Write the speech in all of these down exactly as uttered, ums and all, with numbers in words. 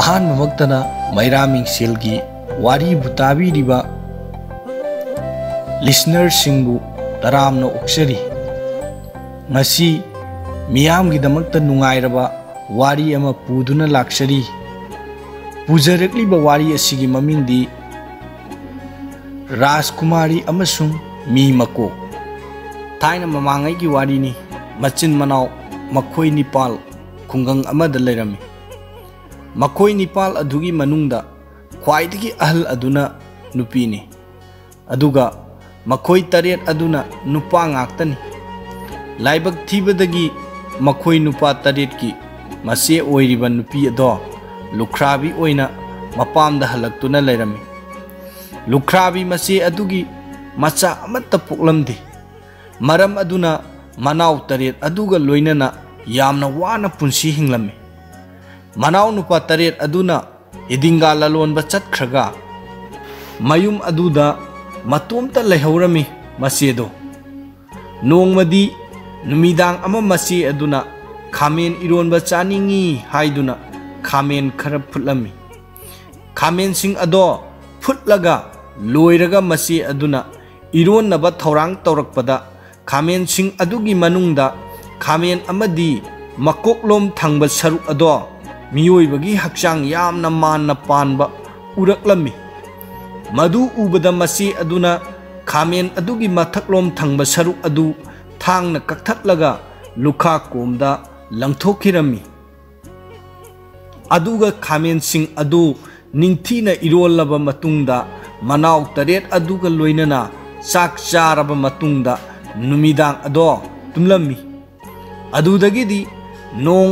ꯑꯍꯥꯟꯕꯃꯛꯇꯗ ꯃꯩꯔꯥ ꯃꯤꯡꯁꯦꯜꯒꯤ ꯋꯥꯔꯤꯕꯨ ꯇꯥꯕꯤꯔꯤꯕ listenerꯁꯤꯡꯕꯨ ꯇꯔꯥꯝꯅ ꯑꯣꯛꯆꯔꯤ꯫ ꯉꯁꯤ ꯃꯤꯌꯥꯝꯒꯤꯗꯃꯛꯇ ꯅꯨꯡꯉꯥꯏꯔꯕ ꯋꯥꯔꯤ ꯑꯃ ꯄꯨꯗꯨꯅ ꯂꯥꯛꯆꯔꯤ꯫ ꯄꯨꯖꯔꯛꯂꯤꯕ ꯋꯥꯔꯤ ꯑꯁꯤꯒꯤ ꯃꯃꯤꯡꯗꯤ ꯔꯥꯖꯀꯨꯃꯥꯔꯤ ꯑꯃꯁꯨꯡ ꯃꯤ ꯃꯀꯣꯛ꯫ ꯊꯥꯏꯅ ꯃꯃꯥꯡꯉꯩꯒꯤ ꯋꯥꯔꯤꯅꯤ꯫ ꯃꯆꯤꯟ ꯃꯅꯥꯎ ꯃꯈꯣꯏ ꯅꯤꯄꯥꯜ ꯈꯨꯡꯒꯪ ꯑꯃꯗ ꯂꯩꯔꯝꯃꯤ꯫ ꯃꯈꯣꯏ ꯅꯤꯄꯥꯜ ꯑꯗꯨꯒꯤ ꯃꯅꯨꯡꯗ ꯈ꯭ꯋꯥꯏꯗꯒꯤ ꯑꯍꯜ ꯑꯗꯨꯅ ꯅꯨꯄꯤꯅꯤ, ꯑꯗꯨꯒ ꯃꯈꯣꯏ ꯇꯔꯦꯠ ꯑꯗꯨꯅ ꯅꯨꯄꯥ ꯉꯥꯛꯇꯅꯤ꯫ ꯂꯥꯏꯕꯛ ꯊꯤꯕꯗꯒꯤ ꯃꯈꯣꯏ ꯅꯨꯄꯥ ꯇꯔꯦꯠꯀꯤ ꯃꯆꯦ ꯑꯣꯏꯔꯤꯕ ꯅꯨꯄꯤ ꯑꯗꯣ ꯂꯨꯈ꯭ꯔꯥꯕꯤ ꯑꯣꯏꯅ ꯃꯄꯥꯝꯗ ꯍꯜꯂꯛꯇꯨꯅ ꯂꯩꯔꯝꯃꯤ꯫ ꯂꯨꯈ꯭ꯔꯥꯕꯤ ꯃꯆꯦ ꯑꯗꯨꯒꯤ ꯃꯆꯥ ꯑꯃꯠꯇ ꯄꯣꯛꯂꯝꯗꯦ꯫ ꯃꯔꯝ ꯑꯗꯨꯅ ꯃꯅꯥꯎ ꯇꯔꯦꯠ ꯑꯗꯨꯒ ꯂꯣꯏꯅꯅ ꯌꯥꯝꯅ ꯋꯥꯅ ꯄꯨꯟꯁꯤ ꯍꯤꯡꯂꯝꯃꯤ꯫ ꯃꯅꯥꯎ ꯅꯨꯄꯥ ꯇꯔꯦꯠ ꯑꯗꯨꯅ ꯍꯤꯗꯤꯡꯒꯥ ꯂꯂꯣꯟꯕ ꯆꯠꯈ꯭ꯔꯒ ꯃꯌꯨꯝ ꯑꯗꯨꯗ ꯃꯇꯣꯝꯇ ꯂꯩꯍꯧꯔꯝꯃꯤ ꯃꯆꯦꯗꯣ꯫ ꯅꯣꯡꯃꯗꯤ ꯅꯨꯃꯤꯗꯥꯡ ꯑꯃ ꯃꯆꯦ ꯑꯗꯨꯅ ꯈꯥꯃꯦꯟ ꯏꯔꯣꯟꯕ ꯆꯥꯅꯤꯡꯏ ꯍꯥꯏꯗꯨꯅ ꯈꯥꯃꯦꯟ ꯈꯔ ꯐꯨꯠꯂꯝꯃꯤ꯫ ꯈꯥꯃꯦꯟꯁꯤꯡ ꯑꯗꯣ ꯐꯨꯠꯂꯒ ꯂꯣꯏꯔꯒ ꯃꯆꯦ ꯑꯗꯨꯅ ꯏꯔꯣꯟꯅꯕ ꯊꯧꯔꯥꯡ ꯇꯧꯔꯛꯄꯗ ꯈꯥꯃꯦꯟꯁꯤꯡ ꯑꯗꯨꯒꯤ ꯃꯅꯨꯡꯗ ꯈꯥꯃꯦꯟ ꯑꯃꯗꯤ ꯃꯀꯣꯛꯂꯣꯝ ꯊꯪꯕ ꯁꯔꯨꯛ ꯑꯗꯣ ꯃꯤꯑꯣꯏꯕꯒꯤ ꯍꯛꯆꯥꯡ ꯌꯥꯝꯅ ꯃꯥꯟꯅ ꯄꯥꯟꯕ ꯎꯔꯛꯂꯝꯃꯤ꯫ ꯃꯗꯨ ꯎꯕꯗ ꯃꯆꯦ ꯑꯗꯨꯅ ꯈꯥꯃꯦꯟ ꯑꯗꯨꯒꯤ ꯃꯊꯛꯂꯣꯝ ꯊꯪꯕ ꯁꯔꯨꯛ ꯑꯗꯨ ꯊꯥꯡꯅ ꯀꯛꯊꯠꯂꯒ ꯂꯨꯈꯥ ꯀꯣꯝꯗ ꯂꯪꯊꯣꯛꯈꯤꯔꯝꯃꯤ꯫ ꯑꯗꯨꯒ ꯈꯥꯃꯦꯟꯁꯤꯡ ꯑꯗꯨ ꯅꯤꯡꯊꯤꯅ ꯏꯔꯣꯜꯂꯕ ꯃꯇꯨꯡꯗ ꯃꯅꯥꯎ ꯇꯔꯦꯠ ꯑꯗꯨꯒ ꯂꯣꯏꯅꯅ ꯆꯥꯛ ꯆꯥꯔꯕ ꯃꯇꯨꯡꯗ ꯅꯨꯃꯤꯗꯥꯡ ꯑꯗꯣ ꯇꯨꯝꯂꯝꯃꯤ꯫ ꯑꯗꯨꯗꯒꯤꯗꯤ ꯅꯣꯡ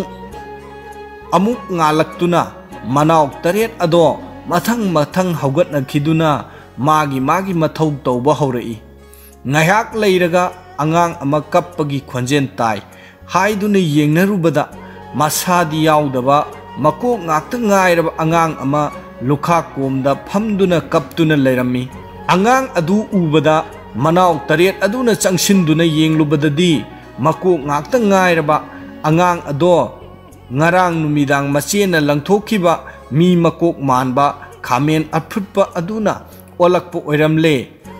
ꯑꯃꯨꯛ ꯉꯥꯜꯂꯛꯇꯨꯅ ꯃꯅꯥꯎ ꯇꯔꯦꯠ ꯑꯗꯣ ꯃꯊꯪ ꯃꯊꯪ ꯍꯧꯒꯠꯅꯈꯤꯗꯨꯅ ꯃꯥꯒꯤ ꯃꯥꯒꯤ ꯃꯊꯧ ꯇꯧꯕ ꯍꯧꯔꯛꯏ꯫ ꯉꯥꯏꯍꯥꯛ ꯂꯩꯔꯒ ꯑꯉꯥꯡ ꯑꯃ ꯀꯞꯄꯒꯤ ꯈꯣꯟꯖꯦꯜ ꯇꯥꯏ ꯍꯥꯏꯗꯨꯅ ꯌꯦꯡꯅꯔꯨꯕꯗ ꯃꯁꯥꯗꯤ ꯌꯥꯎꯗꯕ ꯃꯀꯣꯛ ꯉꯥꯛꯇ ꯉꯥꯏꯔꯕ ꯑꯉꯥꯡ ꯑꯃ ꯂꯨꯈꯥ ꯀꯣꯝꯗ ꯐꯝꯗꯨꯅ ꯀꯞꯇꯨꯅ ꯂꯩꯔꯝꯃꯤ꯫ ꯑꯉꯥꯡ ꯑꯗꯨ ꯎꯕꯗ ꯃꯅꯥꯎ ꯇꯔꯦꯠ ꯑꯗꯨꯅ ꯆꯪꯁꯤꯟꯗꯨꯅ ꯌꯦꯡꯂꯨꯕꯗꯗꯤ ꯃꯀꯣꯛ ꯉꯥꯛꯇ ꯉꯥꯏꯔꯕ ꯑꯉꯥꯡ ꯑꯗꯣ ꯉꯔꯥꯡ ꯅꯨꯃꯤꯗꯥꯡ ꯃꯆꯦꯅ ꯂꯪꯊꯣꯛꯈꯤꯕ ꯃꯤ ꯃꯀꯣꯛ ꯃꯥꯟꯕ ꯈꯥꯃꯦꯟ ꯑꯐꯨꯠꯄ ꯑꯗꯨꯅ ꯑꯣꯜꯂꯛꯄ ꯑꯣꯏꯔꯝꯂꯦ꯫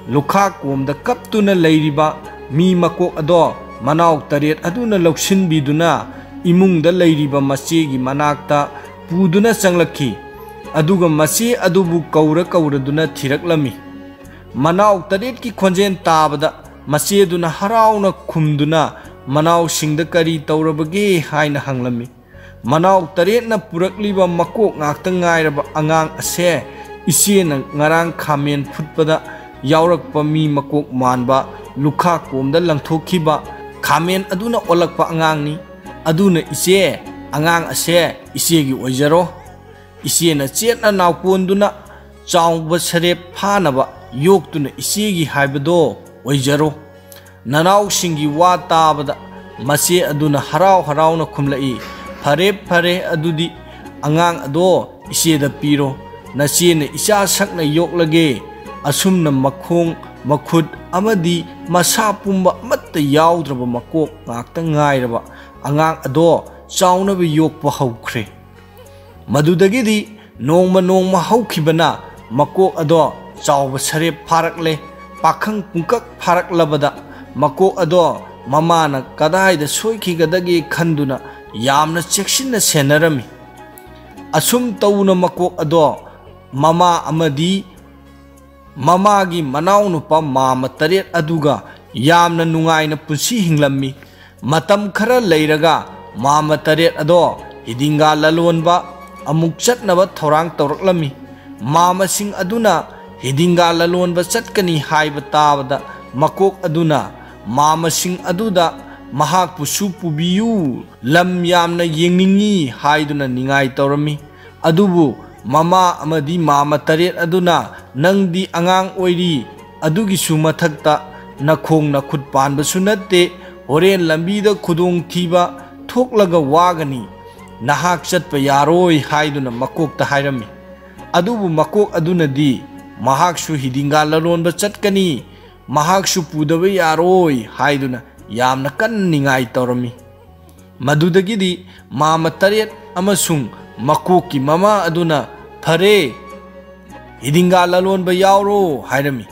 ꯂꯨꯈꯥ ꯀꯣꯝꯗ ꯀꯞꯇꯨꯅ ꯂꯩꯔꯤꯕ ꯃꯤ ꯃꯀꯣꯛ ꯑꯗꯣ ꯃꯅꯥꯎ ꯇꯔꯦꯠ ꯑꯗꯨꯅ ꯂꯧꯁꯤꯟꯕꯤꯗꯨꯅ ꯏꯃꯨꯡꯗ ꯂꯩꯔꯤꯕ ꯃꯆꯦꯒꯤ ꯃꯅꯥꯛꯇ ꯄꯨꯗꯨꯅ ꯆꯪꯂꯛꯈꯤ꯫ ꯑꯗꯨꯒ ꯃꯆꯦ ꯑꯗꯨꯕꯨ ꯀꯧꯔ ꯀꯧꯔꯗꯨꯅ ꯊꯤꯔꯛꯂꯝꯃꯤ꯫ ꯃꯅꯥꯎ ꯇꯔꯦꯠꯀꯤ ꯈꯣꯟꯖꯦꯜ ꯇꯥꯕꯗ ꯃꯆꯦꯗꯨꯅ ꯍꯔꯥꯎꯅ ꯈꯨꯝꯗꯨꯅ ꯃꯅꯥꯎꯁꯤꯡꯗ ꯀꯔꯤ ꯇꯧꯔꯕꯒꯦ ꯍꯥꯏꯅ ꯍꯪꯂꯝꯃꯤ꯫ ꯃꯅꯥꯎ ꯇꯔꯦꯠꯅ ꯄꯨꯔꯛꯂꯤꯕ ꯃꯀꯣꯛ ꯉꯥꯛꯇ ꯉꯥꯏꯔꯕ ꯑꯉꯥꯡ ꯑꯁꯦ ꯏꯆꯦꯅ ꯉꯔꯥꯡ ꯈꯥꯃꯦꯟ ꯐꯨꯠꯄꯗ ꯌꯥꯎꯔꯛꯄ ꯃꯤ ꯃꯀꯣꯛ ꯃꯥꯟꯕ ꯂꯨꯈꯥ ꯀꯣꯝꯗ ꯂꯪꯊꯣꯛꯈꯤꯕ ꯈꯥꯃꯦꯟ ꯑꯗꯨꯅ ꯑꯣꯜꯂꯛꯄ ꯑꯉꯥꯡꯅꯤ꯫ ꯑꯗꯨꯅ ꯏꯆꯦ, ꯑꯉꯥꯡ ꯑꯁꯦ ꯏꯆꯦꯒꯤ ꯑꯣꯏꯖꯔꯣ꯫ ꯏꯆꯦꯅ ꯆꯦꯠꯅ ꯅꯥꯎꯀꯣꯟꯗꯨꯅ ꯆꯥꯎꯕ ꯁꯔꯦꯞ ꯐꯥꯅꯕ ꯌꯣꯛꯇꯨꯅ ꯏꯆꯦꯒꯤ ꯍꯥꯏꯕꯗꯣ ꯑꯣꯏꯖꯔꯣ꯫ ꯅꯅꯥꯎꯁꯤꯡꯒꯤ ꯋꯥ ꯇꯥꯕꯗ ꯃꯆꯦ ꯑꯗꯨꯅ ꯍꯔꯥꯎ ꯍꯔꯥꯎꯅ ꯈꯨꯝꯂꯛꯏ, "ꯐꯔꯦ, ꯐꯔꯦ, ꯑꯗꯨꯗꯤ ꯑꯉꯥꯡ ꯑꯗꯣ ꯏꯆꯦꯗ ꯄꯤꯔꯣ꯫ ꯅꯆꯦꯅ ꯏꯆꯥ ꯁꯛꯅ ꯌꯣꯛꯂꯒꯦ꯫" ꯑꯁꯨꯝꯅ ꯃꯈꯣꯡ, ꯃꯈꯨꯠ ꯑꯃꯗꯤ ꯃꯁꯥ ꯄꯨꯝꯕ ꯑꯃꯠꯇ ꯌꯥꯎꯗ꯭ꯔꯕ ꯃꯀꯣꯛ ꯉꯥꯛꯇ ꯉꯥꯏꯔꯕ ꯑꯉꯥꯡ ꯑꯗꯣ ꯆꯥꯎꯅꯕ ꯌꯣꯛꯄ ꯍꯧꯈ꯭ꯔꯦ꯫ ꯃꯗꯨꯗꯒꯤꯗꯤ ꯅꯣꯡꯃ ꯅꯣꯡꯃ ꯍꯧꯈꯤꯕꯅ ꯃꯀꯣꯛ ꯑꯗꯣ ꯆꯥꯎꯕ ꯁꯔꯦꯞ ꯐꯥꯔꯛꯂꯦ꯫ ꯄꯥꯈꯪ ꯄꯨꯡꯀꯛ ꯐꯥꯔꯛꯂꯕꯗ ꯃꯀꯣꯛ ꯑꯗꯣ ꯃꯃꯥꯅ ꯀꯗꯥꯏꯗ ꯁꯣꯏꯈꯤꯒꯗꯒꯦ ꯈꯟꯗꯨꯅ ꯌꯥꯝꯅ ꯆꯦꯛꯁꯤꯟꯅ ꯁꯦꯟꯅꯔꯝꯃꯤ꯫ ꯑꯁꯨꯝ ꯇꯧꯅ ꯃꯀꯣꯛ ꯑꯗꯣ ꯃꯃꯥ ꯑꯃꯗꯤ ꯃꯃꯥꯒꯤ ꯃꯅꯥꯎꯅꯨꯄꯥ ꯃꯥꯃ ꯇꯔꯦꯠ ꯑꯗꯨꯒ ꯌꯥꯝꯅ ꯅꯨꯡꯉꯥꯏꯅ ꯄꯨꯟꯁꯤ ꯍꯤꯡꯂꯝꯃꯤ꯫ ꯃꯇꯝ ꯈꯔ ꯂꯩꯔꯒ ꯃꯥꯃ ꯇꯔꯦꯠ ꯑꯗꯣ ꯍꯤꯗꯤꯡꯒꯥ ꯂꯂꯣꯟꯕ ꯑꯃꯨꯛ ꯆꯠꯅꯕ ꯊꯧꯔꯥꯡ ꯇꯧꯔꯛꯂꯝꯃꯤ꯫ ꯃꯥꯃꯁꯤꯡ ꯑꯗꯨꯅ ꯍꯤꯗꯤꯡꯒꯥ ꯂꯂꯣꯟꯕ ꯆꯠꯀꯅꯤ ꯍꯥꯏꯕ ꯇꯥꯕꯗ ꯃꯀꯣꯛ ꯑꯗꯨꯅ ꯃꯥꯃꯁꯤꯡ ꯑꯗꯨꯗ ꯃꯍꯥꯛꯄꯨꯁꯨ ꯄꯨꯕꯤꯌꯨ, ꯂꯝ ꯌꯥꯝꯅ ꯌꯦꯡꯅꯤꯡꯏ ꯍꯥꯏꯗꯨꯅ ꯅꯤꯡꯉꯥꯏ ꯇꯧꯔꯝꯃꯤ꯫ ꯑꯗꯨꯕꯨ ꯃꯃꯥ ꯑꯃꯗꯤ ꯃꯥꯃ ꯇꯔꯦꯠ ꯑꯗꯨꯅ, "ꯅꯪꯗꯤ ꯑꯉꯥꯡ ꯑꯣꯏꯔꯤ, ꯑꯗꯨꯒꯤꯁꯨ ꯃꯊꯛꯇ ꯅꯈꯣꯡ ꯅꯈꯨꯠ ꯄꯥꯟꯕꯁꯨ ꯅꯠꯇꯦ, ꯍꯣꯔꯦꯟ ꯂꯝꯕꯤꯗ ꯈꯨꯗꯣꯡꯊꯤꯕ ꯊꯣꯛꯂꯒ ꯋꯥꯒꯅꯤ, ꯅꯍꯥꯛ ꯆꯠꯄ ꯌꯥꯔꯣꯏ" ꯍꯥꯏꯗꯨꯅ ꯃꯀꯣꯛꯇ ꯍꯥꯏꯔꯝꯃꯤ꯫ ꯑꯗꯨꯕꯨ ꯃꯀꯣꯛ ꯑꯗꯨꯅꯗꯤ ꯃꯍꯥꯛꯁꯨ ꯍꯤꯗꯤꯡꯒꯥ ꯂꯂꯣꯟꯕ ꯆꯠꯀꯅꯤ, ꯃꯍꯥꯛꯁꯨ ꯄꯨꯗꯕ ꯌꯥꯔꯣꯏ ꯍꯥꯏꯗꯨꯅ ꯌꯥꯝꯅ ꯀꯟꯅ ꯅꯤꯡꯉꯥꯏ ꯇꯧꯔꯝꯃꯤ꯫ ꯃꯗꯨꯗꯒꯤꯗꯤ ꯃꯥꯃ ꯇꯔꯦꯠ ꯑꯃꯁꯨꯡ ꯃꯀꯣꯛꯀꯤ ꯃꯃꯥ ꯑꯗꯨꯅ, "ꯐꯔꯦ, ꯍꯤꯗꯤꯡꯒꯥ ꯂꯂꯣꯟꯕ ꯌꯥꯎꯔꯣ" ꯍꯥꯏꯔꯝꯃꯤ꯫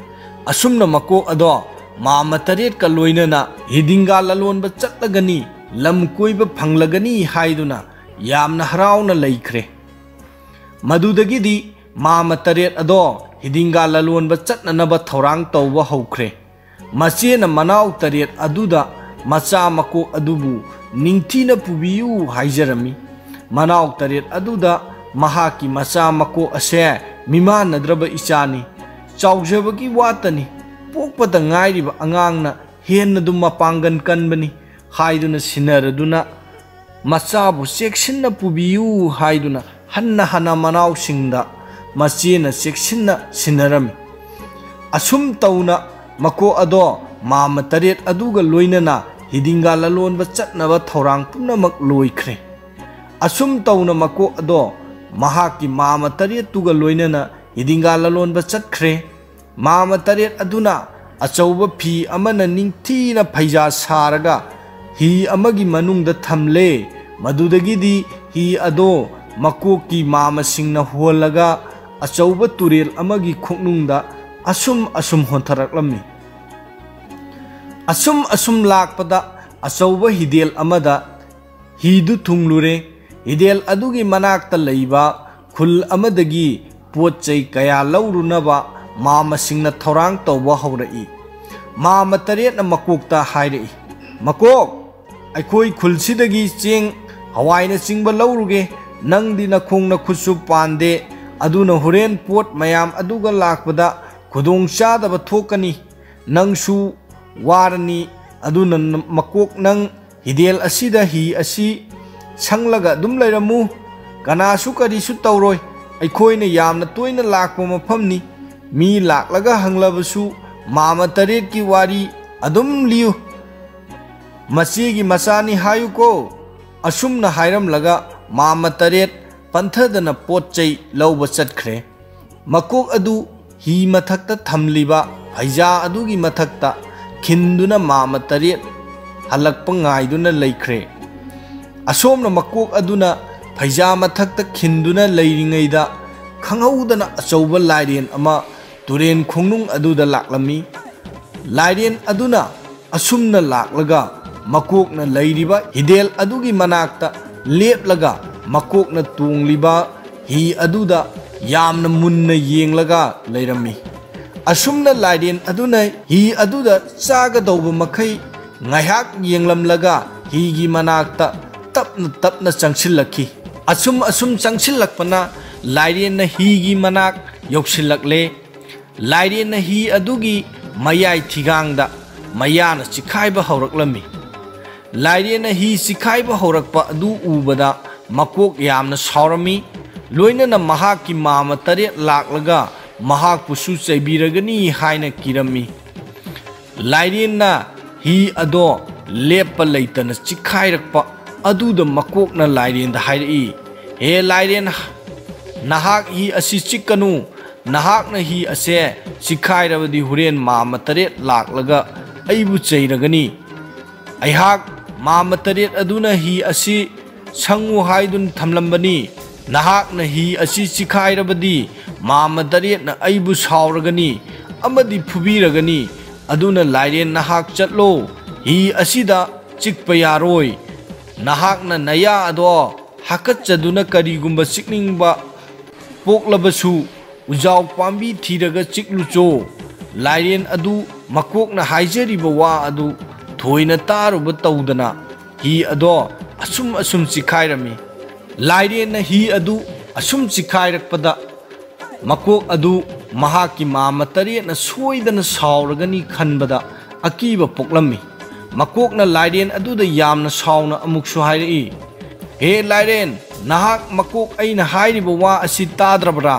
ꯑꯁꯨꯝꯅ ꯃꯀꯣꯛ ꯑꯗꯣ ꯃꯥꯃ ꯇꯔꯦꯠꯀ ꯂꯣꯏꯅꯅ ꯍꯤꯗꯤꯡꯒꯥ ꯂꯂꯣꯟꯕ ꯆꯠꯂꯒꯅꯤ, ꯂꯝ ꯀꯣꯏꯕ ꯐꯪꯂꯒꯅꯤ ꯍꯥꯏꯗꯨꯅ ꯌꯥꯝꯅ ꯍꯔꯥꯎꯅ ꯂꯩꯈ꯭ꯔꯦ꯫ ꯃꯗꯨꯗꯒꯤꯗꯤ ꯃꯥꯃ ꯇꯔꯦꯠ ꯑꯗꯣ ꯍꯤꯗꯤꯡꯒꯥ ꯂꯂꯣꯟꯕ ꯆꯠꯅꯅꯕ ꯊꯧꯔꯥꯡ ꯇꯧꯕ ꯍꯧꯈ꯭ꯔꯦ꯫ ꯃꯆꯦꯅ ꯃꯅꯥꯎ ꯇꯔꯦꯠ ꯑꯗꯨꯗ ꯃꯆꯥ ꯃꯀꯣꯛ ꯑꯗꯨꯕꯨ ꯅꯤꯡꯊꯤꯅ ꯄꯨꯕꯤꯌꯨ ꯍꯥꯏꯖꯔꯝꯃꯤ꯫ ꯃꯅꯥꯎ ꯇꯔꯦꯠ ꯑꯗꯨꯗ ꯃꯍꯥꯛꯀꯤ ꯃꯆꯥ ꯃꯀꯣꯛ ꯑꯁꯦ ꯃꯤꯃꯥꯟꯅꯗ꯭ꯔꯕ ꯏꯆꯥꯅꯤ꯫ ꯆꯥꯎꯖꯕꯒꯤ ꯋꯥꯇꯅꯤ, ꯄꯣꯛꯄꯗ ꯉꯥꯏꯔꯤꯕ ꯑꯉꯥꯡꯅ ꯍꯦꯟꯅꯗꯨꯝ ꯃꯄꯥꯡꯒꯜ ꯀꯟꯕꯅꯤ ꯍꯥꯏꯗꯨꯅ ꯁꯤꯟꯅꯔꯗꯨꯅ, ꯃꯆꯥꯕꯨ ꯆꯦꯛꯁꯤꯟꯅ ꯄꯨꯕꯤꯌꯨ ꯍꯥꯏꯗꯨꯅ ꯍꯟꯅ ꯍꯟꯅ ꯃꯅꯥꯎꯁꯤꯡꯗ ꯃꯆꯦꯅ ꯆꯦꯛꯁꯤꯟꯅ ꯁꯤꯟꯅꯔꯝꯃꯤ꯫ ꯑꯁꯨꯝ ꯇꯧꯅ ꯃꯀꯣꯛ ꯑꯗꯣ ꯃꯥꯃ ꯇꯔꯦꯠ ꯑꯗꯨꯒ ꯂꯣꯏꯅꯅ ꯍꯤꯗꯤꯡꯒꯥ ꯂꯂꯣꯟꯕ ꯆꯠꯅꯕ ꯊꯧꯔꯥꯡ ꯄꯨꯝꯅꯃꯛ ꯂꯣꯏꯈ꯭ꯔꯦ꯫ ꯑꯁꯨꯝ ꯇꯧꯅ ꯃꯀꯣꯛ ꯑꯗꯣ ꯃꯍꯥꯛꯀꯤ ꯃꯥꯃ ꯇꯔꯦꯠꯇꯨꯒ ꯂꯣꯏꯅꯅ ꯍꯤꯗꯤꯡꯒꯥ ꯂꯂꯣꯟꯕ ꯆꯠꯈ꯭ꯔꯦ꯫ ꯃꯥꯃ ꯇꯔꯦꯠ ꯑꯗꯨꯅ ꯑꯆꯧꯕ ꯐꯤ ꯑꯃꯅ ꯅꯤꯡꯊꯤꯅ ꯐꯩꯖꯥ ꯁꯥꯔꯒ ꯍꯤ ꯑꯃꯒꯤ ꯃꯅꯨꯡꯗ ꯊꯝꯂꯦ꯫ ꯃꯗꯨꯗꯒꯤꯗꯤ ꯍꯤ ꯑꯗꯣ ꯃꯀꯣꯛꯀꯤ ꯃꯥꯃꯁꯤꯡꯅ ꯍꯣꯜꯂꯒ ꯑꯆꯧꯕ ꯇꯨꯔꯦꯜ ꯑꯃꯒꯤ ꯈꯣꯡꯅꯨꯡꯗ ꯑꯁꯨꯝ ꯑꯁꯨꯝ ꯍꯣꯟꯊꯔꯛꯂꯝꯃꯤ꯫ ꯑꯁꯨꯝ ꯑꯁꯨꯝ ꯂꯥꯛꯄꯗ ꯑꯆꯧꯕ ꯍꯤꯗꯦꯜ ꯑꯃꯗ ꯍꯤꯗꯨ ꯊꯨꯡꯂꯨꯔꯦ꯫ ꯍꯤꯗꯦꯜ ꯑꯗꯨꯒꯤ ꯃꯅꯥꯛꯇ ꯂꯩꯕ ꯈꯨꯜ ꯑꯃꯗꯒꯤ ꯄꯣꯠ ꯆꯩ ꯀꯌꯥ ꯂꯧꯔꯨꯅꯕ ꯃꯥꯃꯁꯤꯡꯅ ꯊꯧꯔꯥꯡ ꯇꯧꯕ ꯍꯧꯔꯛꯏ꯫ ꯃꯥꯃ ꯇꯔꯦꯠꯅ ꯃꯀꯣꯛꯇ ꯍꯥꯏꯔꯛꯏ, "ꯃꯀꯣꯛ, ꯑꯩꯈꯣꯏ ꯈꯨꯜꯁꯤꯗꯒꯤ ꯆꯦꯡ, ꯍꯋꯥꯏꯅꯆꯤꯡꯕ ꯂꯧꯔꯨꯒꯦ꯫ ꯅꯪꯗꯤ ꯅꯈꯣꯡ ꯅꯈꯨꯠꯁꯨ ꯄꯥꯟꯗꯦ, ꯑꯗꯨꯅ ꯍꯣꯔꯦꯟ ꯄꯣꯠ ꯃꯌꯥꯝ ꯑꯗꯨꯒ ꯂꯥꯛꯄꯗ ꯈꯨꯗꯣꯡ ꯆꯥꯗꯕ ꯊꯣꯛꯀꯅꯤ꯫ ꯅꯪꯁꯨ ꯋꯥꯔꯅꯤ꯫ ꯑꯗꯨꯅ ꯃꯀꯣꯛ, ꯅꯪ ꯍꯤꯗꯦꯜ ꯑꯁꯤꯗ ꯍꯤ ꯑꯁꯤ ꯁꯪꯂꯒ ꯑꯗꯨꯝ ꯂꯩꯔꯝꯃꯨ꯫ ꯀꯅꯥꯁꯨ ꯀꯔꯤꯁꯨ ꯇꯧꯔꯣꯏ꯫ ꯑꯩꯈꯣꯏꯅ ꯌꯥꯝꯅ ꯇꯣꯏꯅ ꯂꯥꯛꯄ ꯃꯐꯝꯅꯤ꯫ ꯃꯤ ꯂꯥꯛꯂꯒ ꯍꯪꯂꯕꯁꯨ ꯃꯥꯃ ꯇꯔꯦꯠꯀꯤ ꯋꯥꯔꯤ ꯑꯗꯨꯝ ꯂꯤꯌꯨ꯫ ꯃꯆꯦꯒꯤ ꯃꯆꯥꯅꯤ ꯍꯥꯏꯌꯨꯀꯣ"꯫ ꯑꯁꯨꯝꯅ ꯍꯥꯏꯔꯝꯂꯒ ꯃꯥꯃ ꯇꯔꯦꯠ ꯄꯟꯊꯗꯅ ꯄꯣꯠ ꯆꯩ ꯂꯧꯕ ꯆꯠꯈ꯭ꯔꯦ꯫ ꯃꯀꯣꯛ ꯑꯗꯨ ꯍꯤ ꯃꯊꯛꯇ ꯊꯝꯂꯤꯕ ꯐꯩꯖꯥ ꯑꯗꯨꯒꯤ ꯃꯊꯛꯇ ꯈꯤꯟꯗꯨꯅ ꯃꯥꯃ ꯇꯔꯦꯠ ꯍꯜꯂꯛꯄ ꯉꯥꯏꯗꯨꯅ ꯂꯩꯈ꯭ꯔꯦ꯫ ꯑꯁꯣꯝꯅ ꯃꯀꯣꯛ ꯑꯗꯨꯅ ꯐꯩꯖꯥ ꯃꯊꯛꯇ ꯈꯤꯟꯗꯨꯅ ꯂꯩꯔꯤꯉꯩꯗ, ꯈꯪꯍꯧꯗꯅ ꯑꯆꯧꯕ ꯂꯥꯏꯔꯦꯟ ꯑꯃ ꯇꯨꯔꯦꯟ ꯈꯣꯡꯅꯨꯡ ꯑꯗꯨꯗ ꯂꯥꯛꯂꯝꯃꯤ꯫ ꯂꯥꯏꯔꯦꯟ ꯑꯗꯨꯅ ꯑꯁꯨꯝꯅ ꯂꯥꯛꯂꯒ ꯃꯀꯣꯛꯅ ꯂꯩꯔꯤꯕ ꯍꯤꯗꯦꯜ ꯑꯗꯨꯒꯤ ꯃꯅꯥꯛꯇ ꯂꯦꯞꯂꯒ, ꯃꯀꯣꯛꯅ ꯇꯣꯡꯂꯤꯕ ꯍꯤ ꯑꯗꯨꯗ ꯌꯥꯝꯅ ꯃꯨꯟꯅ ꯌꯦꯡꯂꯒ ꯂꯩꯔꯝꯃꯤ꯫ ꯑꯁꯨꯝꯅ ꯂꯥꯏꯔꯦꯟ ꯑꯗꯨꯅ ꯍꯤ ꯑꯗꯨꯗ ꯆꯥꯒꯗꯧꯕ ꯃꯈꯩ ꯉꯥꯏꯍꯥꯛ ꯌꯦꯡꯂꯝꯂꯒ ꯍꯤꯒꯤ ꯃꯅꯥꯛꯇ ꯇꯞꯅ ꯇꯞꯅ ꯆꯪꯁꯤꯜꯂꯛꯈꯤ꯫ ꯑꯁꯨꯝ ꯑꯁꯨꯝ ꯆꯪꯁꯤꯜꯂꯛꯄꯅ ꯂꯥꯏꯔꯦꯟꯅ ꯍꯤꯒꯤ ꯃꯅꯥꯛ ꯌꯧꯁꯤꯜꯂꯛꯂꯦ꯫ ꯂꯥꯏꯔꯦꯟꯅ ꯍꯤ ꯑꯗꯨꯒꯤ ꯃꯌꯥꯏ ꯊꯤꯒꯥꯡꯗ ꯃꯌꯥꯅ ꯆꯤꯈꯥꯏꯕ ꯍꯧꯔꯛꯂꯝꯃꯤ꯫ ꯂꯥꯏꯔꯦꯟꯅ ꯍꯤ ꯆꯤꯈꯥꯏꯕ ꯍꯧꯔꯛꯄ ꯑꯗꯨ ꯎꯕꯗ ꯃꯀꯣꯛ ꯌꯥꯝꯅ ꯁꯥꯎꯔꯝꯃꯤ꯫ ꯂꯣꯏꯅꯅ ꯃꯍꯥꯛꯀꯤ ꯃꯥꯝꯃ ꯇꯔꯦꯠ ꯂꯥꯛꯂꯒ ꯃꯍꯥꯛꯄꯨꯁꯨ ꯆꯩꯕꯤꯔꯒꯅꯤ ꯍꯥꯏꯅ ꯀꯤꯔꯝꯃꯤ꯫ ꯂꯥꯏꯔꯦꯟꯅ ꯍꯤ ꯑꯗꯣ ꯂꯦꯞꯄ ꯂꯩꯇꯅ ꯆꯤꯈꯥꯏꯔꯛꯄ ꯑꯗꯨꯗ ꯃꯀꯣꯛꯅ ꯂꯥꯏꯔꯦꯟꯗ ꯍꯥꯏꯔꯛꯏ, "ꯍꯦ ꯂꯥꯏꯔꯦꯟ, ꯅꯍꯥꯛ ꯍꯤ ꯑꯁꯤ ꯆꯤꯛꯀꯅꯨ꯫ ꯅꯍꯥꯛꯅ ꯍꯤ ꯑꯁꯦ ꯆꯤꯈꯥꯏꯔꯕꯗꯤ ꯍꯣꯔꯦꯟ ꯃꯥꯝꯃ ꯇꯔꯦꯠ ꯂꯥꯛꯂꯒ ꯑꯩꯕꯨ ꯆꯩꯔꯒꯅꯤ꯫ ꯑꯩꯍꯥꯛ ꯃꯥꯝꯃ ꯇꯔꯦꯠ ꯑꯗꯨꯅ ꯍꯤ ꯑꯁꯤ ꯁꯪꯉꯨ ꯍꯥꯏꯗꯨꯅ ꯊꯝꯂꯝꯕꯅꯤ꯫ ꯅꯍꯥꯛꯅ ꯍꯤ ꯑꯁꯤ ꯆꯤꯈꯥꯏꯔꯕꯗꯤ ꯃꯥꯝꯃ ꯇꯔꯦꯠꯅ ꯑꯩꯕꯨ ꯁꯥꯎꯔꯒꯅꯤ ꯑꯃꯗꯤ ꯐꯨꯕꯤꯔꯒꯅꯤ꯫ ꯑꯗꯨꯅ ꯂꯥꯏꯔꯦꯟ, ꯅꯍꯥꯛ ꯆꯠꯂꯣ, ꯍꯤ ꯑꯁꯤꯗ ꯆꯤꯛꯄ ꯌꯥꯔꯣꯏ꯫ ꯅꯍꯥꯛꯅ ꯅꯌꯥ ꯑꯗꯣ ꯍꯥꯀꯠꯆꯗꯨꯅ ꯀꯔꯤꯒꯨꯝꯕ ꯆꯤꯛꯅꯤꯡꯕ ꯄꯣꯛꯂꯕꯁꯨ ꯎꯖꯥꯎ ꯄꯥꯝꯕꯤ ꯊꯤꯔꯒ ꯆꯤꯛꯂꯨꯆꯣ꯫" ꯂꯥꯏꯔꯦꯟ ꯑꯗꯨ ꯃꯀꯣꯛꯅ ꯍꯥꯏꯖꯔꯤꯕ ꯋꯥ ꯑꯗꯨ ꯊꯣꯏꯅ ꯇꯥꯔꯨꯕ ꯇꯧꯗꯅ ꯍꯤ ꯑꯗꯣ ꯑꯁꯨꯝ ꯑꯁꯨꯝ ꯆꯤꯈꯥꯏꯔꯝꯃꯤ꯫ ꯂꯥꯏꯔꯦꯟꯅ ꯍꯤ ꯑꯗꯨ ꯑꯁꯨꯝ ꯆꯤꯈꯥꯏꯔꯛꯄꯗ ꯃꯀꯣꯛ ꯑꯗꯨ ꯃꯍꯥꯛꯀꯤ ꯃꯥꯝꯃ ꯇꯔꯦꯠꯅ ꯁꯣꯏꯗꯅ ꯁꯥꯎꯔꯒꯅꯤ ꯈꯟꯕꯗ ꯑꯀꯤꯕ ꯄꯣꯛꯂꯝꯃꯤ꯫ ꯃꯀꯣꯛꯅ ꯂꯥꯏꯔꯦꯟ ꯑꯗꯨꯗ ꯌꯥꯝꯅ ꯁꯥꯎꯅ ꯑꯃꯨꯛꯁꯨ ꯍꯥꯏꯔꯛꯏ, "ꯍꯦ ꯂꯥꯏꯔꯦꯟ, ꯅꯍꯥꯛ ꯃꯀꯣꯛ ꯑꯩꯅ ꯍꯥꯏꯔꯤꯕ ꯋꯥ ꯑꯁꯤ ꯇꯥꯗ꯭ꯔꯕ꯭ꯔꯥ?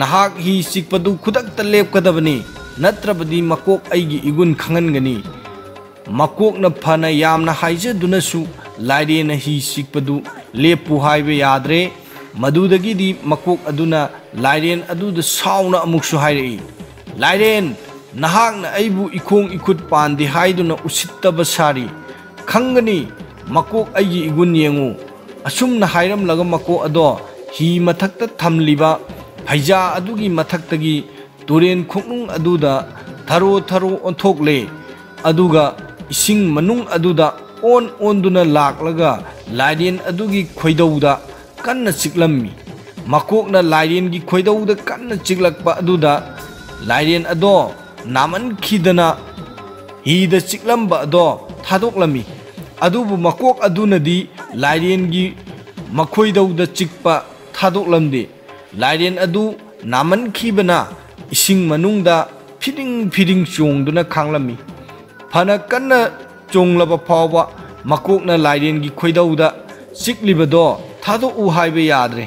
ꯅꯍꯥꯛ ꯍꯤ ꯆꯤꯛꯄꯗꯨ ꯈꯨꯗꯛꯇ ꯂꯦꯞꯀꯗꯕꯅꯤ, ꯅꯠꯇ꯭ꯔꯕꯗꯤ ꯃꯀꯣꯛ ꯑꯩꯒꯤ ꯏꯒꯨꯟ ꯈꯪꯍꯟꯒꯅꯤ꯫" ꯃꯀꯣꯛꯅ ꯐꯅ ꯌꯥꯝꯅ ꯍꯥꯏꯖꯗꯨꯅꯁꯨ ꯂꯥꯏꯔꯦꯟꯅ ꯍꯤ ꯆꯤꯛꯄꯗꯨ ꯂꯦꯞꯄꯨ ꯍꯥꯏꯕ ꯌꯥꯗ꯭ꯔꯦ꯫ ꯃꯗꯨꯗꯒꯤꯗꯤ ꯃꯀꯣꯛ ꯑꯗꯨꯅ ꯂꯥꯏꯔꯦꯟ ꯑꯗꯨꯗ ꯁꯥꯎꯅ ꯑꯃꯨꯛꯁꯨ ꯍꯥꯏꯔꯛꯏ, "ꯂꯥꯏꯔꯦꯟ, ꯅꯍꯥꯛꯅ ꯑꯩꯕꯨ ꯏꯈꯣꯡ ꯏꯈꯨꯠ ꯄꯥꯟꯗꯦ ꯍꯥꯏꯗꯨꯅ ꯎꯁꯤꯠꯇꯕ ꯁꯥꯔꯤ꯫ ꯈꯪꯒꯅꯤ, ꯃꯀꯣꯛ ꯑꯩꯒꯤ ꯏꯒꯨꯟ ꯌꯦꯡꯉꯨ꯫ ꯑꯁꯨꯝꯅ ꯍꯥꯏꯔꯝꯂꯒ ꯃꯀꯣꯛ ꯑꯗꯣ ꯍꯤ ꯃꯊꯛꯇ ꯊꯝꯂꯤꯕ ꯐꯩꯖꯥ ꯑꯗꯨꯒꯤ ꯃꯊꯛꯇꯒꯤ ꯇꯨꯔꯦꯟ ꯈꯣꯡꯅꯨꯡ ꯑꯗꯨꯗ ꯊꯔꯣ ꯊꯔꯣ ꯑꯣꯟꯊꯣꯛꯂꯦ꯫ ꯑꯗꯨꯒ ꯏꯁꯤꯡ ꯃꯅꯨꯡ ꯑꯗꯨꯗ ꯑꯣꯟ ꯑꯣꯟꯗꯨꯅ ꯂꯥꯛꯂꯒ ꯂꯥꯏꯔꯦꯟ ꯑꯗꯨꯒꯤ ꯈꯣꯏꯗꯧꯗ ꯀꯟꯅ ꯆꯤꯛꯂꯝꯃꯤ꯫ ꯃꯀꯣꯛꯅ ꯂꯥꯏꯔꯦꯟꯒꯤ ꯈꯣꯏꯗꯧꯗ ꯀꯟꯅ ꯆꯤꯛꯂꯛꯄ ꯑꯗꯨꯗ ꯂꯥꯏꯔꯦꯟ ꯑꯗꯣ ꯅꯥꯃꯟꯈꯤꯗꯅ ꯍꯤꯗ ꯆꯤꯛꯂꯝꯕ ꯑꯗꯣ ꯊꯥꯗꯣꯛꯂꯝꯃꯤ꯫ ꯑꯗꯨꯕꯨ ꯃꯀꯣꯛ ꯑꯗꯨꯅꯗꯤ ꯂꯥꯏꯔꯦꯟꯒꯤ ꯃꯈꯣꯏꯗꯧꯗ ꯆꯤꯛꯄ ꯊꯥꯗꯣꯛꯂꯝꯗꯦ꯫ ꯂꯥꯏꯔꯦꯟ ꯑꯗꯨ ꯅꯥꯃꯟꯈꯤꯕꯅ ꯏꯁꯤꯡ ꯃꯅꯨꯡꯗ ꯐꯤꯗꯤꯡ ꯐꯤꯗꯤꯡ ꯆꯣꯡꯗꯨꯅ ꯈꯥꯡꯂꯝꯃꯤ꯫ ꯐꯅ ꯀꯟꯅ ꯆꯣꯡꯂꯕ ꯐꯥꯎꯕ ꯃꯀꯣꯛꯅ ꯂꯥꯏꯔꯦꯟꯒꯤ ꯈꯣꯏꯗꯧꯗ ꯆꯤꯛꯂꯤꯕꯗꯣ ꯊꯥꯗꯣꯛꯎ ꯍꯥꯏꯕ ꯌꯥꯗ꯭ꯔꯦ꯫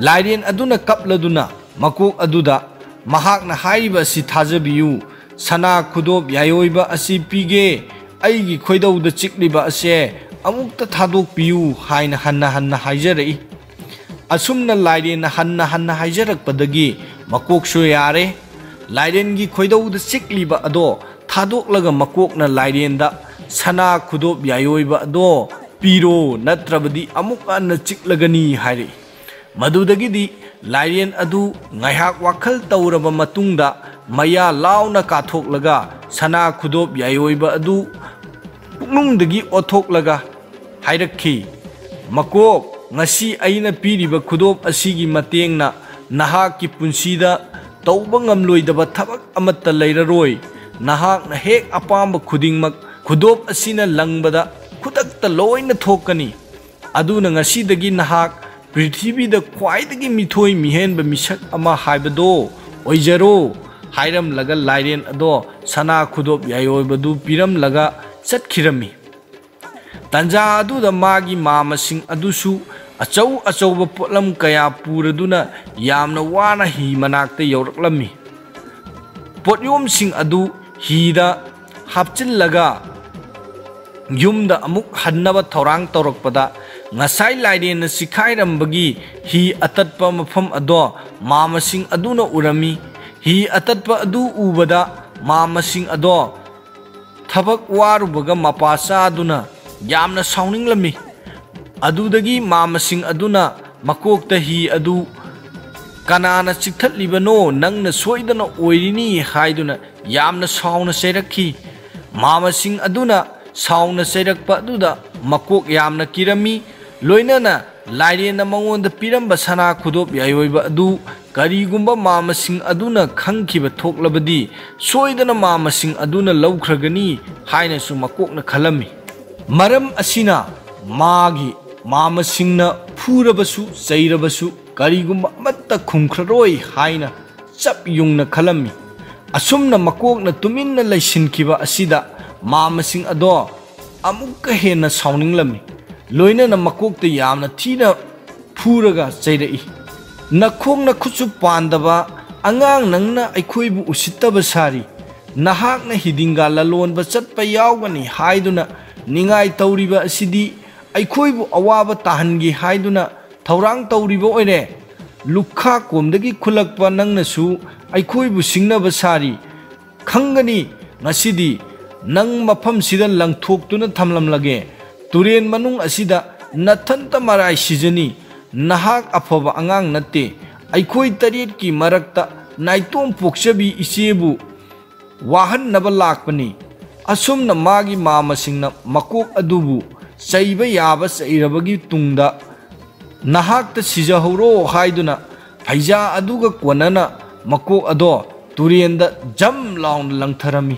ꯂꯥꯏꯔꯦꯟ ꯑꯗꯨꯅ ꯀꯞꯂꯗꯨꯅ ꯃꯀꯣꯛ ꯑꯗꯨꯗ, "ꯃꯍꯥꯛꯅ ꯍꯥꯏꯔꯤꯕ ꯑꯁꯤ ꯊꯥꯖꯕꯤꯌꯨ, ꯁꯅꯥ ꯈꯨꯗꯣꯞ ꯌꯥꯏꯑꯣꯏꯕ ꯑꯁꯤ ꯄꯤꯒꯦ, ꯑꯩꯒꯤ ꯈꯣꯏꯗꯧꯗ ꯆꯤꯛꯂꯤꯕ ꯑꯁꯦ ꯑꯃꯨꯛꯇ ꯊꯥꯗꯣꯛꯄꯤꯌꯨ" ꯍꯥꯏꯅ ꯍꯟꯅ ꯍꯟꯅ ꯍꯥꯏꯖꯔꯛꯏ꯫ ꯑꯁꯨꯝꯅ ꯂꯥꯏꯔꯦꯟꯅ ꯍꯟꯅ ꯍꯟꯅ ꯍꯥꯏꯖꯔꯛꯄꯗꯒꯤ ꯃꯀꯣꯛꯁꯨ ꯌꯥꯔꯦ꯫ ꯂꯥꯏꯔꯦꯟꯒꯤ ꯈꯣꯏꯗꯧꯗ ꯆꯤꯛꯂꯤꯕ ꯑꯗꯣ ꯊꯥꯗꯣꯛꯂꯒ ꯃꯀꯣꯛꯅ ꯂꯥꯏꯔꯦꯟꯗ, "ꯁꯅꯥ ꯈꯨꯗꯣꯞ ꯌꯥꯏꯑꯣꯏꯕ ꯑꯗꯣ ꯄꯤꯔꯣ, ꯅꯠꯇ꯭ꯔꯕꯗꯤ ꯑꯃꯨꯛ ꯍꯟꯅ ꯆꯤꯛꯂꯒꯅꯤ" ꯍꯥꯏꯔꯛꯏ꯫ ꯃꯗꯨꯗꯒꯤꯗꯤ ꯂꯥꯏꯔꯦꯟ ꯑꯗꯨ ꯉꯥꯏꯍꯥꯛ ꯋꯥꯈꯜ ꯇꯧꯔꯕ ꯃꯇꯨꯡꯗ ꯃꯌꯥ ꯂꯥꯎꯅ ꯀꯥꯊꯣꯛꯂꯒ ꯁꯅꯥ ꯈꯨꯗꯣꯞ ꯌꯥꯏꯑꯣꯏꯕ ꯑꯗꯨ ꯄꯨꯛꯅꯨꯡꯗꯒꯤ ꯑꯣꯠꯊꯣꯛꯂꯒ ꯍꯥꯏꯔꯛꯈꯤ, "ꯃꯀꯣꯛ, ꯉꯁꯤ ꯑꯩꯅ ꯄꯤꯔꯤꯕ ꯈꯨꯗꯣꯞ ꯑꯁꯤꯒꯤ ꯃꯇꯦꯡꯅ ꯅꯍꯥꯛꯀꯤ ꯄꯨꯟꯁꯤꯗ ꯇꯧꯕ ꯉꯝꯂꯣꯏꯗꯕ ꯊꯕꯛ ꯑꯃꯠꯇ ꯂꯩꯔꯔꯣꯏ꯫ ꯅꯍꯥꯛꯅ ꯍꯦꯛ ꯑꯄꯥꯝꯕ ꯈꯨꯗꯤꯡꯃꯛ ꯈꯨꯗꯣꯞ ꯑꯁꯤꯅ ꯂꯪꯕꯗ ꯈꯨꯗꯛꯇ ꯂꯣꯏꯅ ꯊꯣꯛꯀꯅꯤ꯫ ꯑꯗꯨꯅ ꯉꯁꯤꯗꯒꯤ ꯅꯍꯥꯛ ꯄ꯭ꯔꯤꯊꯤꯕꯤꯗ ꯈ꯭ꯋꯥꯏꯗꯒꯤ ꯃꯤꯊꯣꯏ ꯃꯤꯍꯦꯟꯕ ꯃꯤꯁꯛ ꯑꯃ ꯍꯥꯏꯕꯗꯣ ꯑꯣꯏꯖꯔꯣ" ꯍꯥꯏꯔꯝꯂꯒ ꯂꯥꯏꯔꯦꯟ ꯑꯗꯣ ꯁꯅꯥ ꯈꯨꯗꯣꯞ ꯌꯥꯏꯑꯣꯏꯕꯗꯨ ꯄꯤꯔꯝꯂꯒ ꯆꯠꯈꯤꯔꯝꯃꯤ꯫ ꯇꯟꯖꯥ ꯑꯗꯨꯗ ꯃꯥꯒꯤ ꯃꯥꯝꯃꯁꯤꯡ ꯑꯗꯨꯁꯨ ꯑꯆꯧ ꯑꯆꯧꯕ ꯄꯣꯠꯂꯝ ꯀꯌꯥ ꯄꯨꯔꯗꯨꯅ ꯌꯥꯝꯅ ꯋꯥꯅ ꯍꯤ ꯃꯅꯥꯛꯇ ꯌꯧꯔꯛꯂꯝꯃꯤ꯫ ꯄꯣꯠꯌꯣꯝꯁꯤꯡ ꯑꯗꯨ ꯍꯤꯗ ꯍꯥꯞꯆꯤꯜꯂꯒ ꯌꯨꯝꯗ ꯑꯃꯨꯛ ꯍꯟꯅꯕ ꯊꯧꯔꯥꯡ ꯇꯧꯔꯛꯄꯗ, ꯉꯁꯥꯏ ꯂꯥꯏꯔꯦꯟꯅ ꯆꯤꯈꯥꯏꯔꯝꯕꯒꯤ ꯍꯤ ꯑꯇꯠꯄ ꯃꯐꯝ ꯑꯗꯣ ꯃꯥꯝꯃꯁꯤꯡ ꯑꯗꯨꯅ ꯎꯔꯝꯃꯤ꯫ ꯍꯤ ꯑꯇꯠꯄ ꯑꯗꯨ ꯎꯕꯗ ꯃꯥꯝꯃꯁꯤꯡ ꯑꯗꯣ ꯊꯕꯛ ꯋꯥꯔꯨꯕꯒ ꯃꯄꯥ ꯆꯥꯗꯨꯅ ꯌꯥꯝꯅ ꯁꯥꯎꯅꯤꯡꯂꯝꯃꯤ꯫ ꯑꯗꯨꯗꯒꯤ ꯃꯥꯃꯁꯤꯡ ꯑꯗꯨꯅ ꯃꯀꯣꯛꯇ ꯍꯤ ꯑꯗꯨ ꯀꯅꯥꯅ ꯆꯤꯛꯊꯠꯂꯤꯕꯅꯣ? ꯅꯪꯅ ꯁꯣꯏꯗꯅ ꯑꯣꯏꯔꯤꯅꯤ ꯍꯥꯏꯗꯨꯅ ꯌꯥꯝꯅ ꯁꯥꯎꯅ ꯆꯩꯔꯛꯈꯤ꯫ ꯃꯥꯃꯁꯤꯡ ꯑꯗꯨꯅ ꯁꯥꯎꯅ ꯆꯩꯔꯛꯄ ꯑꯗꯨꯗ ꯃꯀꯣꯛ ꯌꯥꯝꯅ ꯀꯤꯔꯝꯃꯤ꯫ ꯂꯣꯏꯅꯅ ꯂꯥꯏꯔꯦꯟꯅ ꯃꯉꯣꯟꯗ ꯄꯤꯔꯝꯕ ꯁꯅꯥ ꯈꯨꯗꯣꯞ ꯌꯥꯏꯑꯣꯏꯕ ꯑꯗꯨ ꯀꯔꯤꯒꯨꯝꯕ ꯃꯥꯃꯁꯤꯡ ꯑꯗꯨꯅ ꯈꯪꯈꯤꯕ ꯊꯣꯛꯂꯕꯗꯤ, ꯁꯣꯏꯗꯅ ꯃꯥꯃꯁꯤꯡ ꯑꯗꯨꯅ ꯂꯧꯈ꯭ꯔꯒꯅꯤ ꯍꯥꯏꯅꯁꯨ ꯃꯀꯣꯛꯅ ꯈꯜꯂꯝꯃꯤ꯫ ꯃꯔꯝ ꯑꯁꯤꯅ ꯃꯥꯒꯤ ꯃꯥꯃꯁꯤꯡꯅ ꯐꯨꯔꯕꯁꯨ ꯆꯩꯔꯕꯁꯨ ꯀꯔꯤꯒꯨꯝꯕ ꯑꯃꯠꯇ ꯈꯨꯝꯈ꯭ꯔꯔꯣꯏ ꯍꯥꯏꯅ ꯆꯞ ꯌꯨꯡꯅ ꯈꯜꯂꯝꯃꯤ꯫ ꯑꯁꯨꯝꯅ ꯃꯀꯣꯛꯅ ꯇꯨꯃꯤꯟꯅ ꯂꯩꯁꯤꯟꯈꯤꯕ ꯑꯁꯤꯗ ꯃꯥꯃꯁꯤꯡ ꯑꯗꯣ ꯑꯃꯨꯛꯀ ꯍꯦꯟꯅ ꯁꯥꯎꯅꯤꯡꯂꯝꯃꯤ꯫ ꯂꯣꯏꯅꯅ ꯃꯀꯣꯛꯇ ꯌꯥꯝꯅ ꯊꯤꯅ ꯐꯨꯔꯒ ꯆꯩꯔꯛꯏ꯫ "ꯅꯈꯣꯡ ꯅꯈꯨꯠꯁꯨ ꯄꯥꯟꯗꯕ ꯑꯉꯥꯡ ꯅꯪꯅ ꯑꯩꯈꯣꯏꯕꯨ ꯎꯁꯤꯠꯇꯕ ꯁꯥꯔꯤ꯫ ꯅꯍꯥꯛꯅ ꯍꯤꯗꯤꯡꯒꯥ ꯂꯂꯣꯟꯕ ꯆꯠꯄ ꯌꯥꯎꯒꯅꯤ ꯍꯥꯏꯗꯨꯅ ꯅꯤꯡꯉꯥꯏ ꯇꯧꯔꯤꯕ ꯑꯁꯤꯗꯤ ꯑꯩꯈꯣꯏꯕꯨ ꯑꯋꯥꯕ ꯇꯥꯍꯟꯒꯦ ꯍꯥꯏꯗꯨꯅ ꯊꯧꯔꯥꯡ ꯇꯧꯔꯤꯕ ꯑꯣꯏꯔꯦ꯫ ꯂꯨꯈꯥ ꯀꯣꯝꯗꯒꯤ ꯈꯨꯜꯂꯛꯄ ꯅꯪꯅꯁꯨ ꯑꯩꯈꯣꯏꯕꯨ ꯁꯤꯡꯅꯕ ꯁꯥꯔꯤ꯫ ꯈꯪꯒꯅꯤ ꯉꯁꯤꯗꯤ ꯅꯪ ꯃꯐꯝꯁꯤꯗ ꯂꯪꯊꯣꯛꯇꯨꯅ ꯊꯝꯂꯝꯂꯒꯦ꯫ ꯇꯨꯔꯦꯟ ꯃꯅꯨꯡ ꯑꯁꯤꯗ ꯅꯊꯟꯇ ꯃꯔꯥꯏ ꯁꯤꯖꯅꯤ꯫ ꯅꯍꯥꯛ ꯑꯐꯕ ꯑꯉꯥꯡ ꯅꯠꯇꯦ꯫ ꯑꯩꯈꯣꯏ ꯇꯔꯦꯠꯀꯤ ꯃꯔꯛꯇ ꯅꯥꯏꯇꯣꯝ ꯄꯣꯛꯆꯕꯤ ꯏꯆꯦꯕꯨ ꯋꯥꯍꯟꯅꯕ ꯂꯥꯛꯄꯅꯤ꯫" ꯑꯁꯨꯝꯅ ꯃꯥꯒꯤ ꯃꯥꯃꯁꯤꯡꯅ ꯃꯀꯣꯛ ꯑꯗꯨꯕꯨ ꯆꯩꯕ ꯌꯥꯕ ꯆꯩꯔꯕꯒꯤ ꯇꯨꯡꯗ ꯅꯍꯥꯛꯇ ꯁꯤꯖꯍꯧꯔꯣ ꯍꯥꯏꯗꯨꯅ ꯐꯩꯖꯥ ꯑꯗꯨꯒ ꯀꯣꯟꯅꯅ ꯃꯀꯣꯛ ꯑꯗꯣ ꯇꯨꯔꯦꯟꯗ ꯖꯝ ꯂꯥꯎꯅ ꯂꯪꯊꯔꯝꯃꯤ꯫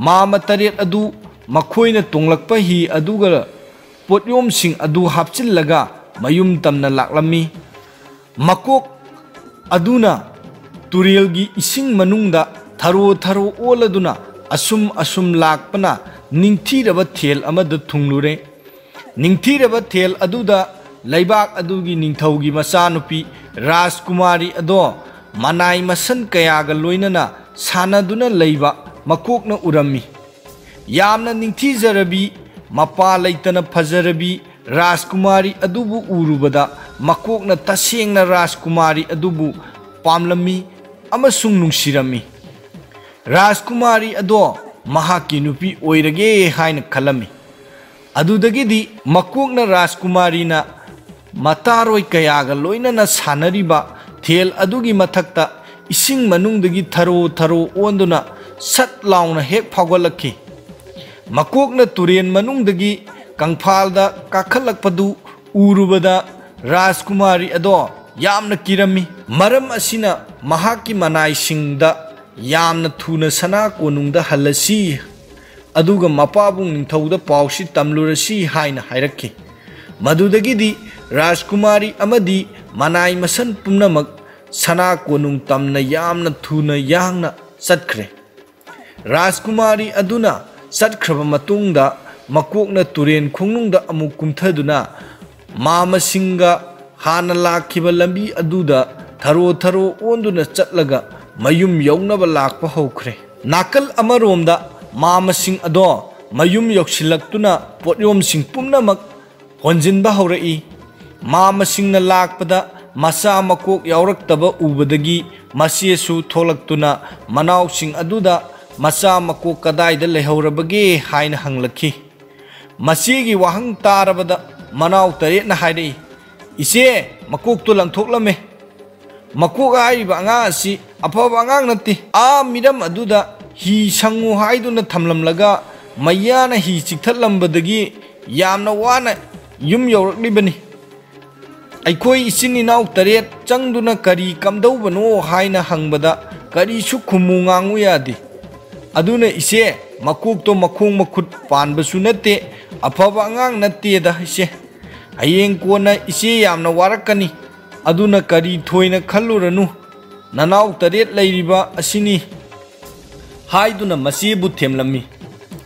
ꯃꯥꯃ ꯇꯔꯦꯠ ꯑꯗꯨ ꯃꯈꯣꯏꯅ ꯇꯣꯡꯂꯛꯄ ꯍꯤ ꯑꯗꯨꯒ ꯄꯣꯠꯌꯣꯝꯁꯤꯡ ꯑꯗꯨ ꯍꯥꯞꯆꯤꯜꯂꯒ ꯃꯌꯨꯝ ꯇꯝꯅ ꯂꯥꯛꯂꯝꯃꯤ꯫ ꯃꯀꯣꯛ ꯑꯗꯨꯅ ꯇꯨꯔꯦꯜꯒꯤ ꯏꯁꯤꯡ ꯃꯅꯨꯡꯗ ꯊꯔꯣ ꯊꯔꯣ ꯑꯣꯜꯂꯗꯨꯅ ꯑꯁꯨꯝ ꯑꯁꯨꯝ ꯂꯥꯛꯄꯅ ꯅꯤꯡꯊꯤꯔꯕ ꯊꯦꯜ ꯑꯃꯗ ꯊꯨꯡꯂꯨꯔꯦ꯫ ꯅꯤꯡꯊꯤꯔꯕ ꯊꯦꯜ ꯑꯗꯨꯗ ꯂꯩꯕꯥꯛ ꯑꯗꯨꯒꯤ ꯅꯤꯡꯊꯧꯒꯤ ꯃꯆꯥꯅꯨꯄꯤ ꯔꯥꯖꯀꯨꯃꯥꯔꯤ ꯑꯗꯣ ꯃꯅꯥꯏ ꯃꯁꯟ ꯀꯌꯥꯒ ꯂꯣꯏꯅꯅ ꯁꯥꯟꯅꯗꯨꯅ ꯂꯩꯕ ꯃꯀꯣꯛꯅ ꯎꯔꯝꯃꯤ꯫ ꯌꯥꯝꯅ ꯅꯤꯡꯊꯤꯖꯔꯕꯤ, ꯃꯄꯥ ꯂꯩꯇꯅ ꯐꯖꯔꯕꯤ ꯔꯥꯖꯀꯨꯃꯥꯔꯤ ꯑꯗꯨꯕꯨ ꯎꯔꯨꯕꯗ ꯃꯀꯣꯛꯅ ꯇꯁꯦꯡꯅ ꯔꯥꯖꯀꯨꯃꯥꯔꯤ ꯑꯗꯨꯕꯨ ꯄꯥꯝꯂꯝꯃꯤ ꯑꯃꯁꯨꯡ ꯅꯨꯡꯁꯤꯔꯝꯃꯤ꯫ ꯔꯥꯖꯀꯨꯃꯥꯔꯤ ꯑꯗꯣ ꯃꯍꯥꯛꯀꯤ ꯅꯨꯄꯤ ꯑꯣꯏꯔꯒꯦ ꯍꯥꯏꯅ ꯈꯜꯂꯝꯃꯤ꯫ ꯑꯗꯨꯗꯒꯤꯗꯤ ꯃꯀꯣꯛꯅ ꯔꯥꯖꯀꯨꯃꯥꯔꯤꯅ ꯃꯇꯥꯔꯣꯏ ꯀꯌꯥꯒ ꯂꯣꯏꯅꯅ ꯁꯥꯟꯅꯔꯤꯕ ꯊꯦꯜ ꯑꯗꯨꯒꯤ ꯃꯊꯛꯇ ꯏꯁꯤꯡ ꯃꯅꯨꯡꯗꯒꯤ ꯊꯔꯣ ꯊꯔꯣ ꯑꯣꯟꯗꯨꯅ ꯁꯠ ꯂꯥꯎꯅ ꯍꯦꯛ ꯐꯥꯎꯒꯠꯂꯛꯈꯤ꯫ ꯃꯀꯣꯛꯅ ꯇꯨꯔꯦꯟ ꯃꯅꯨꯡꯗꯒꯤ ꯀꯪꯐꯥꯜꯗ ꯀꯥꯈꯠꯂꯛꯄꯗꯨ ꯎꯔꯨꯕꯗ ꯔꯥꯖꯀꯨꯃꯥꯔꯤ ꯑꯗꯣ ꯌꯥꯝꯅ ꯀꯤꯔꯝꯃꯤ꯫ ꯃꯔꯝ ꯑꯁꯤꯅ ꯃꯍꯥꯛꯀꯤ ꯃꯅꯥꯏꯁꯤꯡꯗ ꯌꯥꯝꯅ ꯊꯨꯅ ꯁꯅꯥ ꯀꯣꯅꯨꯡꯗ ꯍꯜꯂꯁꯤ, ꯑꯗꯨꯒ ꯃꯄꯥꯕꯨꯡ ꯅꯤꯡꯊꯧꯗ ꯄꯥꯎꯁꯤ ꯇꯝꯂꯨꯔꯁꯤ ꯍꯥꯏꯅ ꯍꯥꯏꯔꯛꯈꯤ꯫ ꯃꯗꯨꯗꯒꯤꯗꯤ ꯔꯥꯖꯀꯨꯃꯥꯔꯤ ꯑꯃꯗꯤ ꯃꯅꯥꯏ ꯃꯁꯟ ꯄꯨꯝꯅꯃꯛ ꯁꯅꯥ ꯀꯣꯅꯨꯡ ꯇꯝꯅ ꯌꯥꯝꯅ ꯊꯨꯅ ꯌꯥꯡꯅ ꯆꯠꯈ꯭ꯔꯦ꯫ ꯔꯥꯖꯀꯨꯃꯥꯔꯤ ꯑꯗꯨꯅ ꯆꯠꯈ꯭ꯔꯕ ꯃꯇꯨꯡꯗ ꯃꯀꯣꯛꯅ ꯇꯨꯔꯦꯟ ꯈꯣꯡꯅꯨꯡꯗ ꯑꯃꯨꯛ ꯀꯨꯝꯊꯗꯨꯅ ꯃꯥꯃꯁꯤꯡꯒ ꯍꯥꯟꯅ ꯂꯥꯛꯈꯤꯕ ꯂꯝꯕꯤ ꯑꯗꯨꯗ ꯊꯔꯣ ꯊꯔꯣ ꯑꯣꯟꯗꯨꯅ ꯆꯠꯂꯒ ꯃꯌꯨꯝ ꯌꯧꯅꯕ ꯂꯥꯛꯄ ꯍꯧꯈ꯭ꯔꯦ꯫ ꯅꯥꯀꯜ ꯑꯃꯔꯣꯝꯗ ꯃꯥꯃꯁꯤꯡ ꯑꯗꯣ ꯃꯌꯨꯝ ꯌꯧꯁꯤꯜꯂꯛꯇꯨꯅ ꯄꯣꯠꯌꯣꯝꯁꯤꯡ ꯄꯨꯝꯅꯃꯛ ꯍꯣꯟꯖꯤꯟꯕ ꯍꯧꯔꯛꯏ꯫ ꯃꯥꯃꯁꯤꯡꯅ ꯂꯥꯛꯄꯗ ꯃꯆꯥ ꯃꯀꯣꯛ ꯌꯥꯎꯔꯛꯇꯕ ꯎꯕꯗꯒꯤ ꯃꯆꯦꯁꯨ ꯊꯣꯛꯂꯛꯇꯨꯅ ꯃꯅꯥꯎꯁꯤꯡ ꯑꯗꯨꯗ ꯃꯆꯥ ꯃꯀꯣꯛ ꯀꯗꯥꯏꯗ ꯂꯩꯍꯧꯔꯕꯒꯦ ꯍꯥꯏꯅ ꯍꯪꯂꯛꯈꯤ꯫ ꯃꯆꯦꯒꯤ ꯋꯥꯍꯪ ꯇꯥꯔꯕꯗ ꯃꯅꯥꯎ ꯇꯔꯦꯠꯅ ꯍꯥꯏꯔꯛꯏ, "ꯏꯆꯦ, ꯃꯀꯣꯛꯇꯣ ꯂꯪꯊꯣꯛꯂꯝꯃꯦ꯫ ꯃꯀꯣꯛ ꯍꯥꯏꯔꯤꯕ ꯑꯉꯥꯡ ꯑꯁꯤ ꯑꯐꯕ ꯑꯉꯥꯡ ꯅꯠꯇꯦ꯫ ꯑꯥ ꯃꯤꯔꯝ ꯑꯗꯨꯗ ꯍꯤ ꯁꯪꯉꯨ ꯍꯥꯏꯗꯨꯅ ꯊꯝꯂꯝꯂꯒ ꯃꯩꯌꯥꯅ ꯍꯤ ꯆꯤꯛꯊꯠꯂꯝꯕꯗꯒꯤ ꯌꯥꯝꯅ ꯋꯥꯅ ꯌꯨꯝ ꯌꯧꯔꯛꯂꯤꯕꯅꯤ꯫ ꯑꯩꯈꯣꯏ ꯏꯆꯤꯟ ꯏꯅꯥꯎ ꯇꯔꯦꯠ ꯆꯪꯗꯨꯅ ꯀꯔꯤ ꯀꯝꯗꯧꯕꯅꯣ ꯍꯥꯏꯅ ꯍꯪꯕꯗ ꯀꯔꯤꯁꯨ ꯈꯨꯝꯃꯨ ꯉꯥꯡꯉꯨ ꯌꯥꯗꯦ꯫ ꯑꯗꯨꯅ ꯏꯆꯦ, ꯃꯀꯣꯛꯇꯣ ꯃꯈꯣꯡ ꯃꯈꯨꯠ ꯄꯥꯟꯕꯁꯨ ꯅꯠꯇꯦ, ꯑꯐꯕ ꯑꯉꯥꯡ ꯅꯠꯇꯦꯗ ꯏꯆꯦ꯫ ꯍꯌꯦꯡ ꯀꯣꯟꯅ ꯏꯆꯦ ꯌꯥꯝꯅ ꯋꯥꯔꯛꯀꯅꯤ꯫ ꯑꯗꯨꯅ ꯀꯔꯤ ꯊꯣꯏꯅ ꯈꯜꯂꯨꯔꯅꯨ, ꯅꯅꯥꯎ ꯇꯔꯦꯠ ꯂꯩꯔꯤꯕ ꯑꯁꯤꯅꯤ" ꯍꯥꯏꯗꯨꯅ ꯃꯆꯦꯕꯨ ꯊꯦꯝꯂꯝꯃꯤ꯫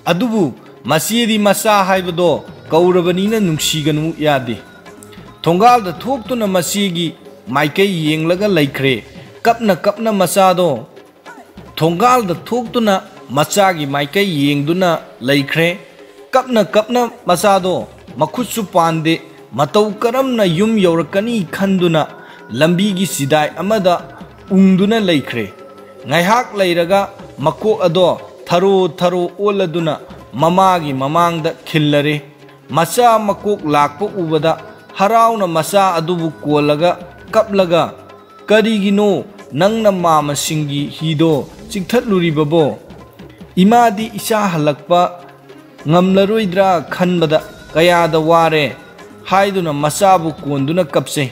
ꯑꯗꯨꯕꯨ ꯃꯆꯦꯗꯤ ꯃꯆꯥ ꯍꯥꯏꯕꯗꯣ ꯀꯧꯔꯕꯅꯤꯅ ꯅꯨꯡꯁꯤꯒꯅꯨ ꯌꯥꯗꯦ꯫ ꯊꯣꯡꯒꯥꯜꯗ ꯊꯣꯛꯇꯨꯅ ꯃꯆꯦꯒꯤ ꯃꯥꯏꯀꯩ ꯌꯦꯡꯂꯒ ꯂꯩꯈ꯭ꯔꯦ꯫ ꯀꯞꯅ ꯀꯞꯅ ꯃꯆꯥꯗꯣ ꯊꯣꯡꯒꯥꯜꯗ ꯊꯣꯛꯇꯨꯅ ꯃꯆꯥꯒꯤ ꯃꯥꯏꯀꯩ ꯌꯦꯡꯗꯨꯅ ꯂꯩꯈ꯭ꯔꯦ꯫ ꯀꯞꯅ ꯀꯞꯅ ꯃꯆꯥꯗꯣ ꯃꯈꯨꯠꯁꯨ ꯄꯥꯟꯗꯦ, ꯃꯇꯧ ꯀꯔꯝꯅ ꯌꯨꯝ ꯌꯧꯔꯛꯀꯅꯤ ꯈꯟꯗꯨꯅ ꯂꯝꯕꯤꯒꯤ ꯆꯤꯗꯥꯏ ꯑꯃꯗ ꯎꯪꯗꯨꯅ ꯂꯩꯈ꯭ꯔꯦ꯫ ꯉꯥꯏꯍꯥꯛ ꯂꯩꯔꯒ ꯃꯀꯣꯛ ꯑꯗꯣ ꯊꯔꯣ ꯊꯔꯣ ꯑꯣꯜꯂꯗꯨꯅ ꯃꯃꯥꯒꯤ ꯃꯃꯥꯡꯗ ꯈꯤꯜꯂꯔꯦ꯫ ꯃꯆꯥ ꯃꯀꯣꯛ ꯂꯥꯛꯄ ꯎꯕꯗ ꯍꯔꯥꯎꯅ ꯃꯆꯥ ꯑꯗꯨꯕꯨ ꯀꯣꯜꯂꯒ ꯀꯞꯂꯒ, "ꯀꯔꯤꯒꯤꯅꯣ ꯅꯪꯅ ꯃꯥꯃꯁꯤꯡꯒꯤ ꯍꯤꯗꯣ ꯆꯤꯛꯊꯠꯂꯨꯔꯤꯕꯕꯣ? ꯏꯃꯥꯗꯤ ꯏꯆꯥ ꯍꯜꯂꯛꯄ ꯉꯝꯂꯔꯣꯏꯗ꯭ꯔꯥ ꯈꯟꯕꯗ ꯀꯌꯥꯗ ꯋꯥꯔꯦ" ꯍꯥꯏꯗꯨꯅ ꯃꯆꯥꯕꯨ ꯀꯣꯟꯗꯨꯅ ꯀꯞꯆꯩ꯫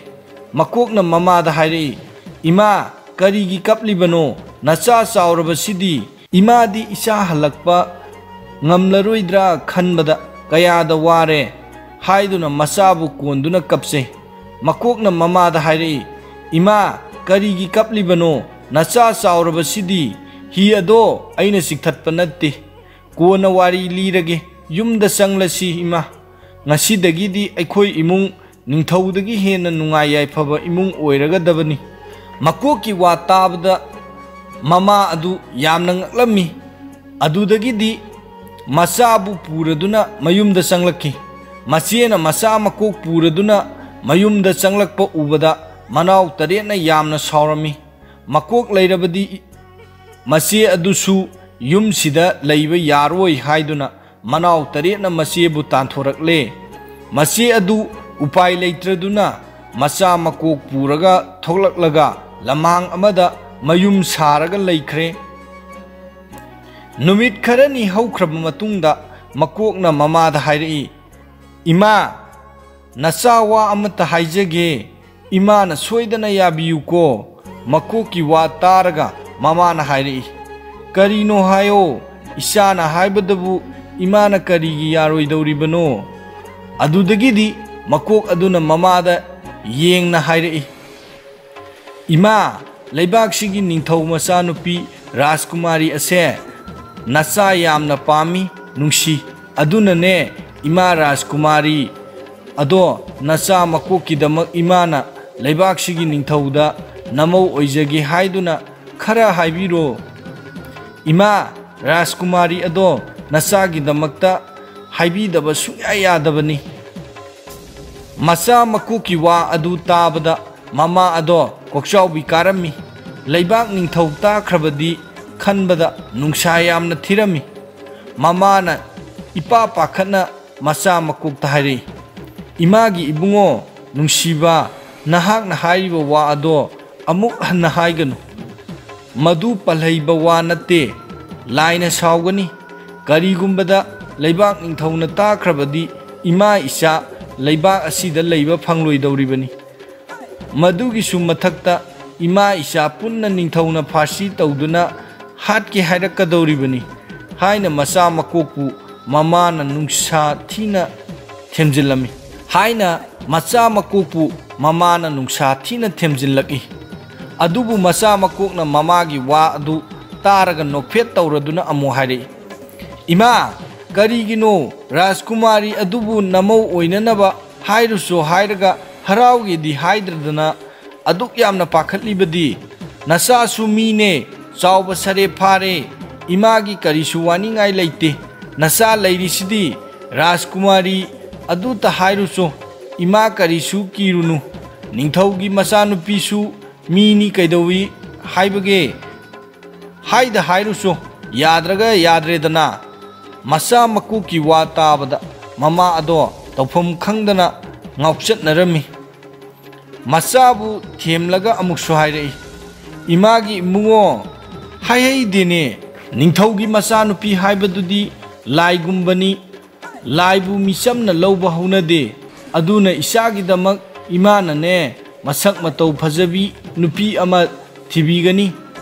ꯃꯀꯣꯛꯅ ꯃꯃꯥꯗ ꯍꯥꯏꯔꯛꯏ, "ꯏꯃꯥ, ꯀꯔꯤꯒꯤ ꯀꯞꯂꯤꯕꯅꯣ? ꯅꯆꯥ ꯆꯥꯎꯔꯕꯁꯤꯗꯤ꯫ ꯏꯃꯥꯗꯤ ꯏꯆꯥ ꯍꯜꯂꯛꯄ ꯉꯝꯂꯔꯣꯏꯗ꯭ꯔꯥ ꯈꯟꯕꯗ ꯀꯌꯥꯗ ꯋꯥꯔꯦ" ꯍꯥꯏꯗꯨꯅ ꯃꯆꯥꯕꯨ ꯀꯣꯟꯗꯨꯅ ꯀꯞꯆꯩ꯫ ꯃꯀꯣꯛꯅ ꯃꯃꯥꯗ ꯍꯥꯏꯔꯛꯏ, "ꯏꯃꯥ, ꯀꯔꯤꯒꯤ ꯀꯞꯂꯤꯕꯅꯣ? ꯅꯆꯥ ꯆꯥꯎꯔꯕꯁꯤꯗꯤ꯫ ꯍꯤ ꯑꯗꯣ ꯑꯩꯅ ꯆꯤꯛꯊꯠꯄ ꯅꯠꯇꯦ꯫ ꯀꯣꯟꯅ ꯋꯥꯔꯤ ꯂꯤꯔꯒꯦ꯫ ꯌꯨꯝꯗ ꯆꯪꯂꯁꯤ ꯏꯃꯥ꯫ ꯉꯁꯤꯗꯒꯤꯗꯤ ꯑꯩꯈꯣꯏ ꯏꯃꯨꯡ ꯅꯤꯡꯊꯧꯗꯒꯤ ꯍꯦꯟꯅ ꯅꯨꯡꯉꯥꯏ ꯌꯥꯏꯐꯕ ꯏꯃꯨꯡ ꯑꯣꯏꯔꯒꯗꯕꯅꯤ"꯫ ꯃꯀꯣꯛꯀꯤ ꯋꯥ ꯇꯥꯕꯗ ꯃꯃꯥ ꯑꯗꯨ ꯌꯥꯝꯅ ꯉꯛꯂꯝꯃꯤ꯫ ꯑꯗꯨꯗꯒꯤꯗꯤ ꯃꯆꯥꯕꯨ ꯄꯨꯔꯗꯨꯅ ꯃꯌꯨꯝꯗ ꯆꯪꯂꯛꯈꯤ꯫ ꯃꯆꯦꯅ ꯃꯆꯥ ꯃꯀꯣꯛ ꯄꯨꯔꯗꯨꯅ ꯃꯌꯨꯝꯗ ꯆꯪꯂꯛꯄ ꯎꯕꯗ ꯃꯅꯥꯎ ꯇꯔꯦꯠꯅ ꯌꯥꯝꯅ ꯁꯥꯎꯔꯝꯃꯤ꯫ ꯃꯀꯣꯛ ꯂꯩꯔꯕꯗꯤ ꯃꯆꯦ ꯑꯗꯨꯁꯨ ꯌꯨꯝꯁꯤꯗ ꯂꯩꯕ ꯌꯥꯔꯣꯏ ꯍꯥꯏꯗꯨꯅ ꯃꯅꯥꯎ ꯇꯔꯦꯠꯅ ꯃꯆꯦꯕꯨ ꯇꯥꯟꯊꯣꯔꯛꯂꯦ꯫ ꯃꯆꯦ ꯑꯗꯨ ꯎꯄꯥꯏ ꯂꯩꯇ꯭ꯔꯗꯨꯅ ꯃꯆꯥ ꯃꯀꯣꯛ ꯄꯨꯔꯒ ꯊꯣꯛꯂꯛꯂꯒ ꯂꯝꯍꯥꯡ ꯑꯃꯗ ꯃꯌꯨꯝ ꯁꯥꯔꯒ ꯂꯩꯈ꯭ꯔꯦ꯫ ꯅꯨꯃꯤꯠ ꯈꯔꯅꯤ ꯍꯧꯈ꯭ꯔꯕ ꯃꯇꯨꯡꯗ ꯃꯀꯣꯛꯅ ꯃꯃꯥꯗ ꯍꯥꯏꯔꯛꯏ, "ꯏꯃꯥ, ꯅꯆꯥ ꯋꯥ ꯑꯃꯠꯇ ꯍꯥꯏꯖꯒꯦ, ꯏꯃꯥꯅ ꯁꯣꯏꯗꯅ ꯌꯥꯕꯤꯌꯨꯀꯣ"꯫ ꯃꯀꯣꯛꯀꯤ ꯋꯥ ꯇꯥꯔꯒ ꯃꯃꯥꯅ ꯍꯥꯏꯔꯛꯏ, "ꯀꯔꯤꯅꯣ ꯍꯥꯏꯌꯣ, ꯏꯆꯥꯅ ꯍꯥꯏꯕꯗꯕꯨ ꯏꯃꯥꯅ ꯀꯔꯤꯒꯤ ꯌꯥꯔꯣꯏꯗꯧꯔꯤꯕꯅꯣ?" ꯑꯗꯨꯗꯒꯤꯗꯤ ꯃꯀꯣꯛ ꯑꯗꯨꯅ ꯃꯃꯥꯗ ꯌꯦꯡꯅ ꯍꯥꯏꯔꯛꯏ, "ꯏꯃꯥ, ꯂꯩꯕꯥꯛꯁꯤꯒꯤ ꯅꯤꯡꯊꯧ ꯃꯆꯥꯅꯨꯄꯤ ꯔꯥꯖꯀꯨꯃꯥꯔꯤ ꯑꯁꯦ ꯅꯆꯥ ꯌꯥꯝꯅ ꯄꯥꯝꯃꯤ, ꯅꯨꯡꯁꯤ꯫ ꯑꯗꯨꯅꯅꯦ ꯏꯃꯥ ꯔꯥꯖꯀꯨꯃꯥꯔꯤ ꯑꯗꯣ ꯅꯆꯥ ꯃꯀꯣꯛꯀꯤꯗꯃꯛ ꯏꯃꯥꯅ ꯂꯩꯕꯥꯛꯁꯤꯒꯤ ꯅꯤꯡꯊꯧꯗ ꯅꯃꯧ ꯑꯣꯏꯖꯒꯦ ꯍꯥꯏꯗꯨꯅ ꯈꯔ ꯍꯥꯏꯕꯤꯔꯣ꯫ ꯏꯃꯥ, ꯔꯥꯖꯀꯨꯃꯥꯔꯤ ꯑꯗꯣ ꯅꯆꯥꯒꯤꯗꯃꯛꯇ ꯍꯥꯏꯕꯤꯗꯕ ꯁꯨꯡꯌꯥ ꯌꯥꯗꯕꯅꯤ"꯫ ꯃꯆꯥ ꯃꯀꯣꯛꯀꯤ ꯋꯥ ꯑꯗꯨ ꯇꯥꯕꯗ ꯃꯃꯥ ꯑꯗꯣ ꯀꯣꯛꯆꯥꯎꯕꯤ ꯀꯥꯔꯝꯃꯤ꯫ ꯂꯩꯕꯥꯛ ꯅꯤꯡꯊꯧ ꯇꯥꯈ꯭ꯔꯕꯗꯤ ꯈꯟꯕꯗ ꯅꯨꯡꯁꯥ ꯌꯥꯝꯅ ꯊꯤꯔꯝꯃꯤ꯫ ꯃꯃꯥꯅ ꯏꯄꯥ ꯄꯥꯈꯠꯅ ꯃꯆꯥ ꯃꯀꯣꯛꯇ ꯍꯥꯏꯔꯛꯏ, "ꯏꯃꯥꯒꯤ ꯏꯕꯨꯡꯉꯣ ꯅꯨꯡꯁꯤꯕ, ꯅꯍꯥꯛꯅ ꯍꯥꯏꯔꯤꯕ ꯋꯥ ꯑꯗꯣ ꯑꯃꯨꯛ ꯍꯟꯅ ꯍꯥꯏꯒꯅꯨ꯫ ꯃꯗꯨ ꯄꯜꯍꯩꯕ ꯋꯥ ꯅꯠꯇꯦ꯫ ꯂꯥꯏꯅ ꯁꯥꯎꯒꯅꯤ꯫ ꯀꯔꯤꯒꯨꯝꯕꯗ ꯂꯩꯕꯥꯛ ꯅꯤꯡꯊꯧꯅ ꯇꯥꯈ꯭ꯔꯕꯗꯤ ꯏꯃꯥ ꯏꯆꯥ ꯂꯩꯕꯥꯛ ꯑꯁꯤꯗ ꯂꯩꯕ ꯐꯪꯂꯣꯏꯗꯧꯔꯤꯕꯅꯤ꯫ ꯃꯗꯨꯒꯤꯁꯨ ꯃꯊꯛꯇ ꯏꯃꯥ ꯏꯆꯥ ꯄꯨꯟꯅ ꯅꯤꯡꯊꯧꯅ ꯐꯥꯁꯤ ꯇꯧꯗꯨꯅ ꯍꯥꯠꯀꯦ ꯍꯥꯏꯔꯛꯀꯗꯧꯔꯤꯕꯅꯤ" ꯍꯥꯏꯅ ꯃꯆꯥ ꯃꯀꯣꯛꯄꯨ ꯃꯃꯥꯅ ꯅꯨꯡꯁꯥ ꯊꯤꯅ ꯊꯦꯝꯖꯤꯜꯂꯝꯃꯤ꯫ ꯍꯥꯏꯅ ꯃꯆꯥ ꯃꯀꯣꯛꯄꯨ ꯃꯃꯥꯅ ꯅꯨꯡꯁꯥ ꯊꯤꯅ ꯊꯦꯝꯖꯤꯜꯂꯛꯏ꯫ ꯑꯗꯨꯕꯨ ꯃꯆꯥ ꯃꯀꯣꯛꯅ ꯃꯃꯥꯒꯤ ꯋꯥ ꯑꯗꯨ ꯇꯥꯔꯒ ꯅꯣꯛꯐꯦꯠ ꯇꯧꯔꯗꯨꯅ ꯑꯃꯨꯛ ꯍꯥꯏꯔꯛꯏ, "ꯏꯃꯥ, ꯀꯔꯤꯒꯤꯅꯣ ꯔꯥꯖꯀꯨꯃꯥꯔꯤ ꯑꯗꯨꯕꯨ ꯅꯃꯧ ꯑꯣꯏꯅꯅꯕ ꯍꯥꯏꯔꯨꯁꯨ ꯍꯥꯏꯔꯒ ꯍꯔꯥꯎꯒꯦꯗꯤ ꯍꯥꯏꯗ꯭ꯔꯗꯅ ꯑꯗꯨꯛ ꯌꯥꯝꯅ ꯄꯥꯈꯠꯂꯤꯕꯗꯤ? ꯅꯆꯥꯁꯨ ꯃꯤꯅꯦ, ꯆꯥꯎꯕ ꯁꯔꯦ ꯐꯥꯔꯦ, ꯏꯃꯥꯒꯤ ꯀꯔꯤꯁꯨ ꯋꯥꯅꯤꯡꯉꯥꯏ ꯂꯩꯇꯦ꯫ ꯅꯆꯥ ꯂꯩꯔꯤꯁꯤꯗꯤ ꯔꯥꯖꯀꯨꯃꯥꯔꯤ ꯑꯗꯨꯇ ꯍꯥꯏꯔꯨꯆꯣ, ꯏꯃꯥ ꯀꯔꯤꯁꯨ ꯀꯤꯔꯨꯅꯨ꯫ ꯅꯤꯡꯊꯧꯒꯤ ꯃꯆꯥꯅꯨꯄꯤꯁꯨ ꯃꯤꯅꯤ ꯀꯩꯗꯧꯏ ꯍꯥꯏꯕꯒꯦ? ꯍꯥꯏꯗ ꯍꯥꯏꯔꯨꯆꯣ, ꯌꯥꯗ꯭ꯔꯒ ꯌꯥꯗ꯭ꯔꯦꯗꯅ"꯫ ꯃꯆꯥ ꯃꯀꯣꯛꯀꯤ ꯋꯥ ꯇꯥꯕꯗ ꯃꯃꯥ ꯑꯗꯣ ꯇꯧꯐꯝ ꯈꯪꯗꯅ ꯉꯥꯎꯆꯠꯅꯔꯝꯃꯤ꯫ ꯃꯆꯥꯕꯨ ꯊꯦꯝꯂꯒ ꯑꯃꯨꯛꯁꯨ ꯍꯥꯏꯔꯛꯏ, "ꯏꯃꯥꯒꯤ ꯏꯕꯨꯡꯉꯣ, ꯍꯥꯏꯍꯩꯗꯦꯅꯦ, ꯅꯤꯡꯊꯧꯒꯤ ꯃꯆꯥꯅꯨꯄꯤ ꯍꯥꯏꯕꯗꯨꯗꯤ ꯂꯥꯏꯒꯨꯝꯕꯅꯤ, ꯂꯥꯏꯕꯨ ꯃꯤꯆꯝꯅ ꯂꯧꯕ ꯍꯧꯅꯗꯦ꯫ ꯑꯗꯨꯅ ꯏꯆꯥꯒꯤꯗꯃꯛ ꯏꯃꯥꯅꯅꯦ ꯃꯁꯛ ꯃꯇꯧ ꯐꯖꯕꯤ ꯅꯨꯄꯤ ꯑꯃ ꯊꯤꯕꯤꯒꯅꯤ꯫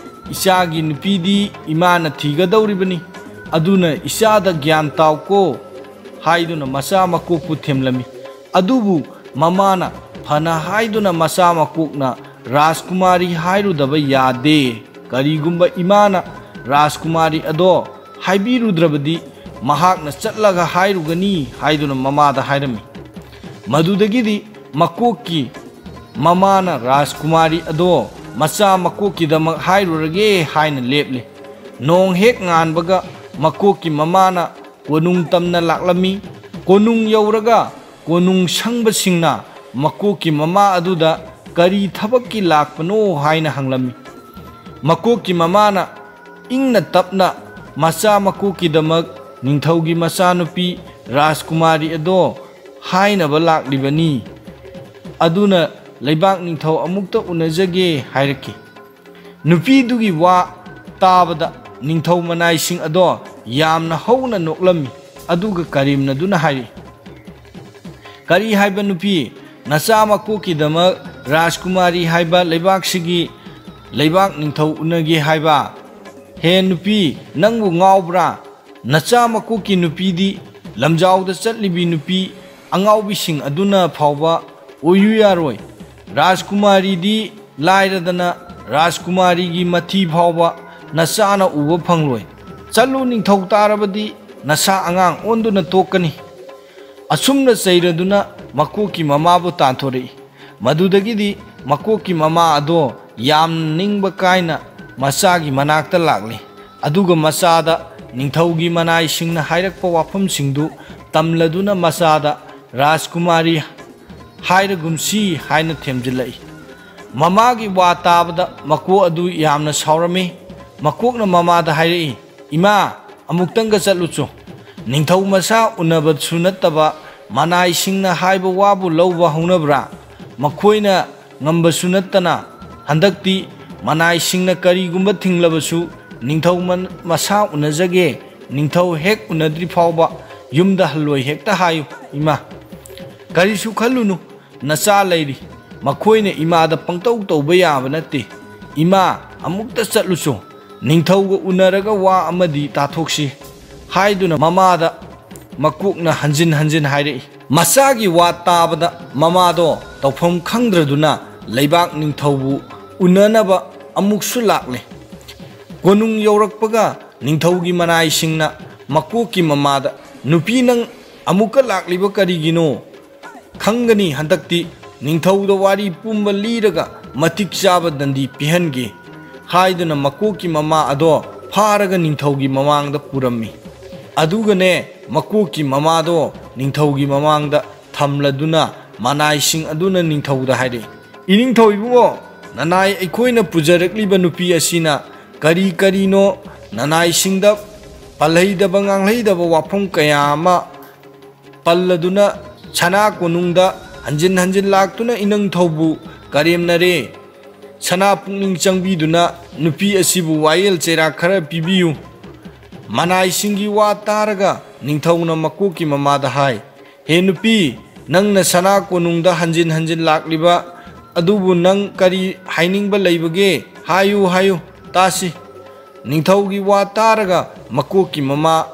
ꯏꯆꯥꯒꯤ ꯅꯨꯄꯤꯗꯤ ꯏꯃꯥꯅ ꯊꯤꯒꯗꯧꯔꯤꯕꯅꯤ꯫ ꯑꯗꯨꯅ ꯏꯆꯥꯗ ꯒ꯭ꯌꯥꯟ ꯇꯥꯎꯀꯣ" ꯍꯥꯏꯗꯨꯅ ꯃꯆꯥ ꯃꯀꯣꯛꯄꯨ ꯊꯦꯝꯂꯝꯃꯤ꯫ ꯑꯗꯨꯕꯨ ꯃꯃꯥꯅ ꯐꯅ ꯍꯥꯏꯗꯨꯅ ꯃꯆꯥ ꯃꯀꯣꯛꯅ ꯔꯥꯖꯀꯨꯃꯥꯔꯤ ꯍꯥꯏꯔꯨꯗꯕ ꯌꯥꯗꯦ꯫ ꯀꯔꯤꯒꯨꯝꯕ ꯏꯃꯥꯅ ꯔꯥꯖꯀꯨꯃꯥꯔꯤ ꯑꯗꯣ ꯍꯥꯏꯕꯤꯔꯨꯗ꯭ꯔꯕꯗꯤ ꯃꯍꯥꯛꯅ ꯆꯠꯂꯒ ꯍꯥꯏꯔꯨꯒꯅꯤ ꯍꯥꯏꯗꯨꯅ ꯃꯃꯥꯗ ꯍꯥꯏꯔꯝꯃꯤ꯫ ꯃꯗꯨꯗꯒꯤꯗꯤ ꯃꯀꯣꯛꯀꯤ ꯃꯃꯥꯅ ꯔꯥꯖꯀꯨꯃꯥꯔꯤ ꯑꯗꯣ ꯃꯆꯥ ꯃꯀꯣꯛꯀꯤꯗꯃꯛ ꯍꯥꯏꯔꯨꯔꯒꯦ ꯍꯥꯏꯅ ꯂꯦꯞꯂꯦ꯫ ꯅꯣꯡ ꯍꯦꯛ ꯉꯥꯟꯕꯒ ꯃꯀꯣꯛꯀꯤ ꯃꯃꯥꯅ ꯀꯣꯅꯨꯡ ꯇꯝꯅ ꯂꯥꯛꯂꯝꯃꯤ꯫ ꯀꯣꯅꯨꯡ ꯌꯧꯔꯒ ꯀꯣꯅꯨꯡ ꯁꯪꯕꯁꯤꯡꯅ ꯃꯀꯣꯛꯀꯤ ꯃꯃꯥ ꯑꯗꯨꯗ ꯀꯔꯤ ꯊꯕꯛꯀꯤ ꯂꯥꯛꯄꯅꯣ ꯍꯥꯏꯅ ꯍꯪꯂꯝꯃꯤ꯫ ꯃꯀꯣꯛꯀꯤ ꯃꯃꯥꯅ ꯏꯪꯅ ꯇꯞꯅ ꯃꯆꯥ ꯃꯀꯣꯛꯀꯤꯗꯃꯛ ꯅꯤꯡꯊꯧꯒꯤ ꯃꯆꯥꯅꯨꯄꯤ ꯔꯥꯖꯀꯨꯃꯥꯔꯤ ꯑꯗꯣ ꯍꯥꯏꯅꯕ ꯂꯥꯛꯂꯤꯕꯅꯤ꯫ ꯑꯗꯨꯅ ꯂꯩꯕꯥꯛ ꯅꯤꯡꯊꯧ ꯑꯃꯨꯛꯇ ꯎꯅꯖꯒꯦ ꯍꯥꯏꯔꯛꯈꯤ꯫ ꯅꯨꯄꯤꯗꯨꯒꯤ ꯋꯥ ꯇꯥꯕꯗ ꯅꯤꯡꯊꯧ ꯃꯅꯥꯏꯁꯤꯡ ꯑꯗꯣ ꯌꯥꯝꯅ ꯍꯧꯅ ꯅꯣꯛꯂꯝꯃꯤ꯫ ꯑꯗꯨꯒ ꯀꯔꯤꯝꯅꯗꯨꯅ ꯍꯥꯏꯔꯛꯏ, "ꯀꯔꯤ ꯍꯥꯏꯕ ꯅꯨꯄꯤ? ꯅꯆꯥ ꯃꯀꯣꯛꯀꯤꯗꯃꯛ ꯔꯥꯖꯀꯨꯃꯥꯔꯤ ꯍꯥꯏꯕ ꯂꯩꯕꯥꯛꯁꯤꯒꯤ ꯂꯩꯕꯥꯛ ꯅꯤꯡꯊꯧ ꯎꯅꯒꯦ ꯍꯥꯏꯕ? ꯍꯦ ꯅꯨꯄꯤ, ꯅꯪꯕꯨ ꯉꯥꯎꯕ꯭ꯔꯥ? ꯅꯆꯥ ꯃꯀꯣꯛꯀꯤ ꯅꯨꯄꯤꯗꯤ ꯂꯝꯖꯥꯎꯗ ꯆꯠꯂꯤꯕꯤ ꯅꯨꯄꯤ ꯑꯉꯥꯎꯕꯤꯁꯤꯡ ꯑꯗꯨꯅ ꯐꯥꯎꯕ ꯑꯣꯏꯌꯨ ꯌꯥꯔꯣꯏ꯫ ꯔꯥꯖꯀꯨꯃꯥꯔꯤꯗꯤ ꯂꯥꯏꯔꯗꯅ ꯔꯥꯖꯀꯨꯃꯥꯔꯤꯒꯤ ꯃꯊꯤ ꯐꯥꯎꯕ ꯅꯆꯥꯅ ꯎꯕ ꯐꯪꯂꯣꯏ꯫ ꯆꯠꯂꯨ, ꯅꯤꯡꯊꯧ ꯇꯥꯔꯕꯗꯤ ꯅꯁꯥ ꯑꯉꯥꯡ ꯑꯣꯟꯗꯨꯅ ꯇꯣꯛꯀꯅꯤ꯫" ꯑꯁꯨꯝꯅ ꯆꯩꯔꯗꯨꯅ ꯃꯀꯣꯛꯀꯤ ꯃꯃꯥꯕꯨ ꯇꯥꯟꯊꯣꯔꯛꯏ꯫ ꯃꯗꯨꯗꯒꯤꯗꯤ ꯃꯀꯣꯛꯀꯤ ꯃꯃꯥ ꯑꯗꯣ ꯌꯥꯝꯅ ꯅꯤꯡꯕ ꯀꯥꯏꯅ ꯃꯆꯥꯒꯤ ꯃꯅꯥꯛꯇ ꯂꯥꯛꯂꯤ꯫ ꯑꯗꯨꯒ ꯃꯆꯥꯗ ꯅꯤꯡꯊꯧꯒꯤ ꯃꯅꯥꯏꯁꯤꯡꯅ ꯍꯥꯏꯔꯛꯄ ꯋꯥꯐꯝꯁꯤꯡꯗꯨ ꯇꯝꯂꯗꯨꯅ ꯃꯆꯥꯗ ꯔꯥꯖꯀꯨꯃꯥꯔꯤ ꯍꯥꯏꯔꯒꯨꯝꯁꯤ ꯍꯥꯏꯅ ꯊꯦꯝꯖꯤꯜꯂꯛꯏ꯫ ꯃꯃꯥꯒꯤ ꯋꯥ ꯇꯥꯕꯗ ꯃꯀꯣꯛ ꯑꯗꯨ ꯌꯥꯝꯅ ꯁꯥꯎꯔꯝꯃꯤ꯫ ꯃꯀꯣꯛꯅ ꯃꯃꯥꯗ ꯍꯥꯏꯔꯛꯏ, "ꯏꯃꯥ, ꯑꯃꯨꯛꯇꯪꯒ ꯆꯠꯂꯨꯆꯣ꯫ ꯅꯤꯡꯊꯧ ꯃꯁꯥ ꯎꯅꯕꯁꯨ ꯅꯠꯇꯕ ꯃꯅꯥꯏꯁꯤꯡꯅ ꯍꯥꯏꯕ ꯋꯥꯕꯨ ꯂꯧꯕ ꯍꯧꯅꯕ꯭ꯔꯥ? ꯃꯈꯣꯏꯅ ꯉꯝꯕꯁꯨ ꯅꯠꯇꯅ ꯍꯟꯗꯛꯇꯤ ꯃꯅꯥꯏꯁꯤꯡꯅ ꯀꯔꯤꯒꯨꯝꯕ ꯊꯤꯡꯂꯕꯁꯨ ꯅꯤꯡꯊꯧ ꯃꯟ-, ꯃꯁꯥ ꯎꯅꯖꯒꯦ, ꯅꯤꯡꯊꯧ ꯍꯦꯛ ꯎꯅꯗ꯭ꯔꯤ ꯐꯥꯎꯕ ꯌꯨꯝꯗ ꯍꯜꯂꯣꯏ ꯍꯦꯛꯇ ꯍꯥꯏꯌꯨ ꯏꯃꯥ꯫ ꯀꯔꯤꯁꯨ ꯈꯜꯂꯨꯅꯨ, ꯅꯆꯥ ꯂꯩꯔꯤ, ꯃꯈꯣꯏꯅ ꯏꯃꯥꯗ ꯄꯪꯇꯧ ꯇꯧꯕ ꯌꯥꯕ ꯅꯠꯇꯦ꯫ ꯏꯃꯥ, ꯑꯃꯨꯛꯇ ꯆꯠꯂꯨꯆꯣ, ꯅꯤꯡꯊꯧꯒ ꯎꯅꯔꯒ ꯋꯥ ꯑꯃꯗꯤ ꯇꯥꯊꯣꯛꯁꯤ" ꯍꯥꯏꯗꯨꯅ ꯃꯃꯥꯗ ꯃꯀꯣꯛꯅ ꯍꯟꯖꯤꯟ ꯍꯟꯖꯤꯟ ꯍꯥꯏꯔꯛꯏ꯫ ꯃꯆꯥꯒꯤ ꯋꯥ ꯇꯥꯕꯗ ꯃꯃꯥꯗꯣ ꯇꯧꯐꯝ ꯈꯪꯗ꯭ꯔꯗꯨꯅ ꯂꯩꯕꯥꯛ ꯅꯤꯡꯊꯧꯕꯨ ꯎꯅꯅꯕ ꯑꯃꯨꯛꯁꯨ ꯂꯥꯛꯂꯦ꯫ ꯀꯣꯅꯨꯡ ꯌꯧꯔꯛꯄꯒ ꯅꯤꯡꯊꯧꯒꯤ ꯃꯅꯥꯏꯁꯤꯡꯅ ꯃꯀꯣꯛꯀꯤ ꯃꯃꯥꯗ, "ꯅꯨꯄꯤ, ꯅꯪ ꯑꯃꯨꯛꯀ ꯂꯥꯛꯂꯤꯕ ꯀꯔꯤꯒꯤꯅꯣ? ꯈꯪꯒꯅꯤ ꯍꯟꯗꯛꯇꯤ, ꯅꯤꯡꯊꯧꯗ ꯋꯥꯔꯤ ꯄꯨꯝꯕ ꯂꯤꯔꯒ ꯃꯇꯤꯛ ꯆꯥꯕ ꯗꯟꯗꯤ ꯄꯤꯍꯟꯒꯦ" ꯍꯥꯏꯗꯨꯅ ꯃꯀꯣꯛꯀꯤ ꯃꯃꯥ ꯑꯗꯣ ꯐꯥꯔꯒ ꯅꯤꯡꯊꯧꯒꯤ ꯃꯃꯥꯡꯗ ꯄꯨꯔꯝꯃꯤ꯫ ꯑꯗꯨꯒꯅꯦ, ꯃꯀꯣꯛꯀꯤ ꯃꯃꯥꯗꯣ ꯅꯤꯡꯊꯧꯒꯤ ꯃꯃꯥꯡꯗ ꯊꯝꯂꯗꯨꯅ ꯃꯅꯥꯏꯁꯤꯡ ꯑꯗꯨꯅ ꯅꯤꯡꯊꯧꯗ ꯍꯥꯏꯔꯛꯏ, "ꯏꯅꯤꯡꯊꯧ ꯏꯕꯨꯡꯉꯣ, ꯅꯅꯥꯏ ꯑꯩꯈꯣꯏꯅ ꯄꯨꯖꯔꯛꯂꯤꯕ ꯅꯨꯄꯤ ꯑꯁꯤꯅ ꯀꯔꯤ ꯀꯔꯤꯅꯣ ꯅꯅꯥꯏꯁꯤꯡꯗ ꯄꯜꯍꯩꯗꯕ ꯉꯥꯡꯍꯩꯗꯕ ꯋꯥꯐꯝ ꯀꯌꯥ ꯑꯃ ꯄꯜꯂꯗꯨꯅ ꯁꯅꯥ ꯀꯣꯅꯨꯡꯗ ꯍꯟꯖꯤꯟ ꯍꯟꯖꯤꯟ ꯂꯥꯛꯇꯨꯅ ꯏꯅꯤꯡꯊꯧꯕꯨ ꯀꯔꯦꯝꯅꯔꯦ꯫ ꯁꯅꯥ ꯄꯨꯛꯅꯤꯡ ꯆꯪꯕꯤꯗꯨꯅ ꯅꯨꯄꯤ ꯑꯁꯤꯕꯨ ꯋꯥꯌꯦꯜ ꯆꯩꯔꯥꯛ ꯈꯔ ꯄꯤꯕꯤꯌꯨ꯫ ꯃꯅꯥꯏꯁꯤꯡꯒꯤ ꯋꯥ ꯇꯥꯔꯒ ꯅꯤꯡꯊꯧꯅ ꯃꯀꯣꯛꯀꯤ ꯃꯃꯥꯗ ꯍꯥꯏ, "ꯍꯦ ꯅꯨꯄꯤ, ꯅꯪꯅ ꯁꯅꯥ ꯀꯣꯅꯨꯡꯗ ꯍꯟꯖꯤꯟ ꯍꯟꯖꯤꯟ ꯂꯥꯛꯂꯤꯕ ꯑꯗꯨꯕꯨ ꯅꯪ ꯀꯔꯤ ꯍꯥꯏꯅꯤꯡꯕ ꯂꯩꯕꯒꯦ? ꯍꯥꯏꯌꯨ, ꯍꯥꯏꯌꯨ, ꯇꯥꯁꯤ꯫" ꯅꯤꯡꯊꯧꯒꯤ ꯋꯥ ꯇꯥꯔꯒ ꯃꯀꯣꯛꯀꯤ ꯃꯃꯥ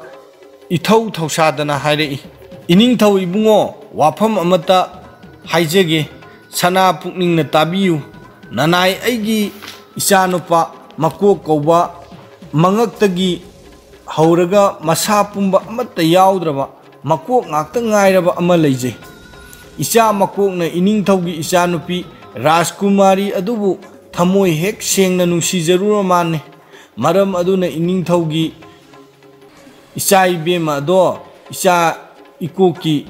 ꯏꯊꯧ ꯊꯧꯁꯥꯗꯅ ꯍꯥꯏꯔꯛꯏ, "ꯏꯅꯤꯡꯊꯧ ꯏꯕꯨꯡꯉꯣ, ꯋꯥꯐꯝ ꯑꯃꯠꯇ ꯍꯥꯏꯖꯒꯦ, ꯁꯅꯥ ꯄꯨꯛꯅꯤꯡꯅ ꯇꯥꯕꯤꯌꯨ꯫ ꯅꯅꯥꯏ ꯑꯩꯒꯤ ꯏꯆꯥꯅꯨꯄꯥ ꯃꯀꯣꯛ ꯀꯧꯕ ꯃꯉꯛꯇꯒꯤ ꯍꯧꯔꯒ ꯃꯁꯥ ꯄꯨꯝꯕ ꯑꯃꯠꯇ ꯌꯥꯎꯗ꯭ꯔꯕ ꯃꯀꯣꯛ ꯉꯥꯛꯇ ꯉꯥꯏꯔꯕ ꯑꯃ ꯂꯩꯖꯩ꯫ ꯏꯆꯥ ꯃꯀꯣꯛꯅ ꯏꯅꯤꯡꯊꯧꯒꯤ ꯏꯆꯥꯅꯨꯄꯤ ꯔꯥꯖꯀꯨꯃꯥꯔꯤ ꯑꯗꯨꯕꯨ ꯊꯃꯣꯏ ꯍꯦꯛ ꯁꯦꯡꯅ ꯅꯨꯡꯁꯤꯖꯔꯨꯔ ꯃꯥꯟꯅꯤ꯫ ꯃꯔꯝ ꯑꯗꯨꯅ ꯏꯅꯤꯡꯊꯧꯒꯤ ꯏꯆꯥ ꯏꯕꯦꯝꯃ ꯑꯗꯣ ꯏꯆꯥ ꯏꯀꯣꯛꯀꯤ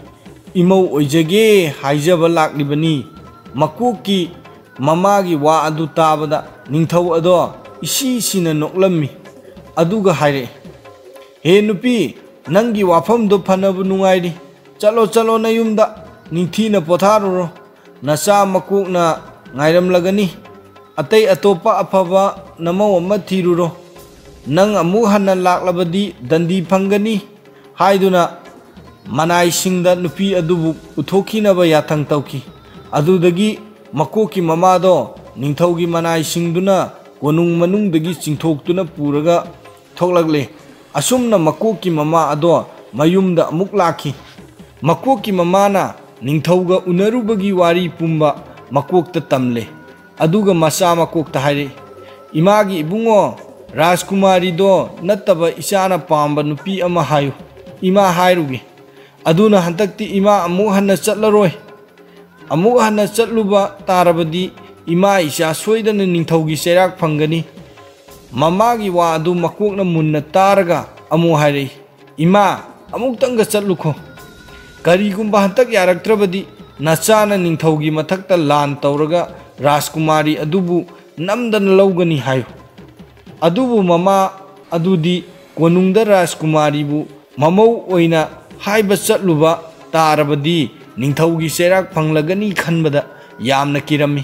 ꯏꯃꯧ ꯑꯣꯏꯖꯒꯦ ꯍꯥꯏꯖꯕ ꯂꯥꯛꯂꯤꯕꯅꯤ꯫" ꯃꯀꯣꯛꯀꯤ ꯃꯃꯥꯒꯤ ꯋꯥ ꯑꯗꯨ ꯇꯥꯕꯗ ꯅꯤꯡꯊꯧ ꯑꯗꯣ ꯏꯁꯤ ꯁꯤꯅ ꯅꯣꯛꯂꯝꯃꯤ꯫ ꯑꯗꯨꯒ ꯍꯥꯏꯔꯛꯏ, "ꯍꯦ ꯅꯨꯄꯤ, ꯅꯪꯒꯤ ꯋꯥꯐꯝꯗꯣ ꯐꯅꯕ ꯅꯨꯡꯉꯥꯏꯔꯤ꯫ ꯆꯠꯂꯣ, ꯆꯠꯂꯣ, ꯅꯌꯨꯝꯗ ꯅꯤꯡꯊꯤꯅ ꯄꯣꯊꯥꯔꯨꯔꯣ꯫ ꯅꯆꯥ ꯃꯀꯣꯛꯅ ꯉꯥꯏꯔꯝꯂꯒꯅꯤ꯫ ꯑꯇꯩ ꯑꯇꯣꯞꯄ ꯑꯐꯕ ꯅꯃꯧ ꯑꯃ ꯊꯤꯔꯨꯔꯣ꯫ ꯅꯪ ꯑꯃꯨꯛ ꯍꯟꯅ ꯂꯥꯛꯂꯕꯗꯤ ꯗꯟꯗꯤ ꯐꯪꯒꯅꯤ" ꯍꯥꯏꯗꯨꯅ ꯃꯅꯥꯏꯁꯤꯡꯗ ꯅꯨꯄꯤ ꯑꯗꯨꯕꯨ ꯄꯨꯊꯣꯛꯈꯤꯅꯕ ꯌꯥꯊꯪ ꯇꯧꯈꯤ꯫ ꯑꯗꯨꯗꯒꯤ ꯃꯀꯣꯛꯀꯤ ꯃꯃꯥꯗꯣ ꯅꯤꯡꯊꯧꯒꯤ ꯃꯅꯥꯏꯁꯤꯡꯗꯨꯅ ꯀꯣꯅꯨꯡ ꯃꯅꯨꯡꯗꯒꯤ ꯆꯤꯡꯊꯣꯛꯇꯨꯅ ꯄꯨꯔꯒ ꯊꯣꯛꯂꯛꯂꯦ꯫ ꯑꯁꯨꯝꯅ ꯃꯀꯣꯛꯀꯤ ꯃꯃꯥ ꯑꯗꯣ ꯃꯌꯨꯝꯗ ꯑꯃꯨꯛ ꯂꯥꯛꯈꯤ꯫ ꯃꯀꯣꯛꯀꯤ ꯃꯃꯥꯅ ꯅꯤꯡꯊꯧꯒ ꯎꯅꯔꯨꯕꯒꯤ ꯋꯥꯔꯤ ꯄꯨꯝꯕ ꯃꯀꯣꯛꯇ ꯇꯝꯂꯦ꯫ ꯑꯗꯨꯒ ꯃꯆꯥ ꯃꯀꯣꯛꯇ ꯍꯥꯏꯔꯛꯏ, "ꯏꯃꯥꯒꯤ ꯏꯕꯨꯡꯉꯣ, ꯔꯥꯖꯀꯨꯃꯥꯔꯤꯗꯣ ꯅꯠꯇꯕ ꯏꯆꯥꯅ ꯄꯥꯝꯕ ꯅꯨꯄꯤ ꯑꯃ ꯍꯥꯏꯌꯨ, ꯏꯃꯥ ꯍꯥꯏꯔꯨꯒꯦ꯫ ꯑꯗꯨꯅ ꯍꯟꯗꯛꯇꯤ ꯏꯃꯥ ꯑꯃꯨꯛ ꯍꯟꯅ ꯆꯠꯂꯔꯣꯏ꯫ ꯑꯃꯨꯛ ꯍꯟꯅ ꯆꯠꯂꯨꯕ ꯇꯥꯔꯕꯗꯤ ꯏꯃꯥ ꯏꯆꯥ ꯁꯣꯏꯗꯅ ꯅꯤꯡꯊꯧꯒꯤ ꯆꯩꯔꯥꯛ ꯐꯪꯒꯅꯤ꯫" ꯃꯃꯥꯒꯤ ꯋꯥ ꯑꯗꯨ ꯃꯀꯣꯛꯅ ꯃꯨꯟꯅ ꯇꯥꯔꯒ ꯑꯃꯨꯛ ꯍꯥꯏꯔꯛꯏ, "ꯏꯃꯥ, ꯑꯃꯨꯛꯇꯪꯒ ꯆꯠꯂꯨꯈꯣ꯫ ꯀꯔꯤꯒꯨꯝꯕ ꯍꯟꯇꯛ ꯌꯥꯔꯛꯇ꯭ꯔꯕꯗꯤ ꯅꯆꯥꯅ ꯅꯤꯡꯊꯧꯒꯤ ꯃꯊꯛꯇ ꯂꯥꯟ ꯇꯧꯔꯒ ꯔꯥꯖꯀꯨꯃꯥꯔꯤ ꯑꯗꯨꯕꯨ ꯅꯝꯗꯅ ꯂꯧꯒꯅꯤ ꯍꯥꯏꯌꯨ꯫" ꯑꯗꯨꯕꯨ ꯃꯃꯥ ꯑꯗꯨꯗꯤ ꯀꯣꯅꯨꯡꯗ ꯔꯥꯖꯀꯨꯃꯥꯔꯤꯕꯨ ꯃꯃꯧ ꯑꯣꯏꯅ ꯍꯥꯏꯕ ꯆꯠꯂꯨꯕ ꯇꯥꯔꯕꯗꯤ ꯅꯤꯡꯊꯧꯒꯤ ꯆꯩꯔꯥꯛ ꯐꯪꯂꯒꯅꯤ ꯈꯟꯕꯗ ꯌꯥꯝꯅ ꯀꯤꯔꯝꯃꯤ꯫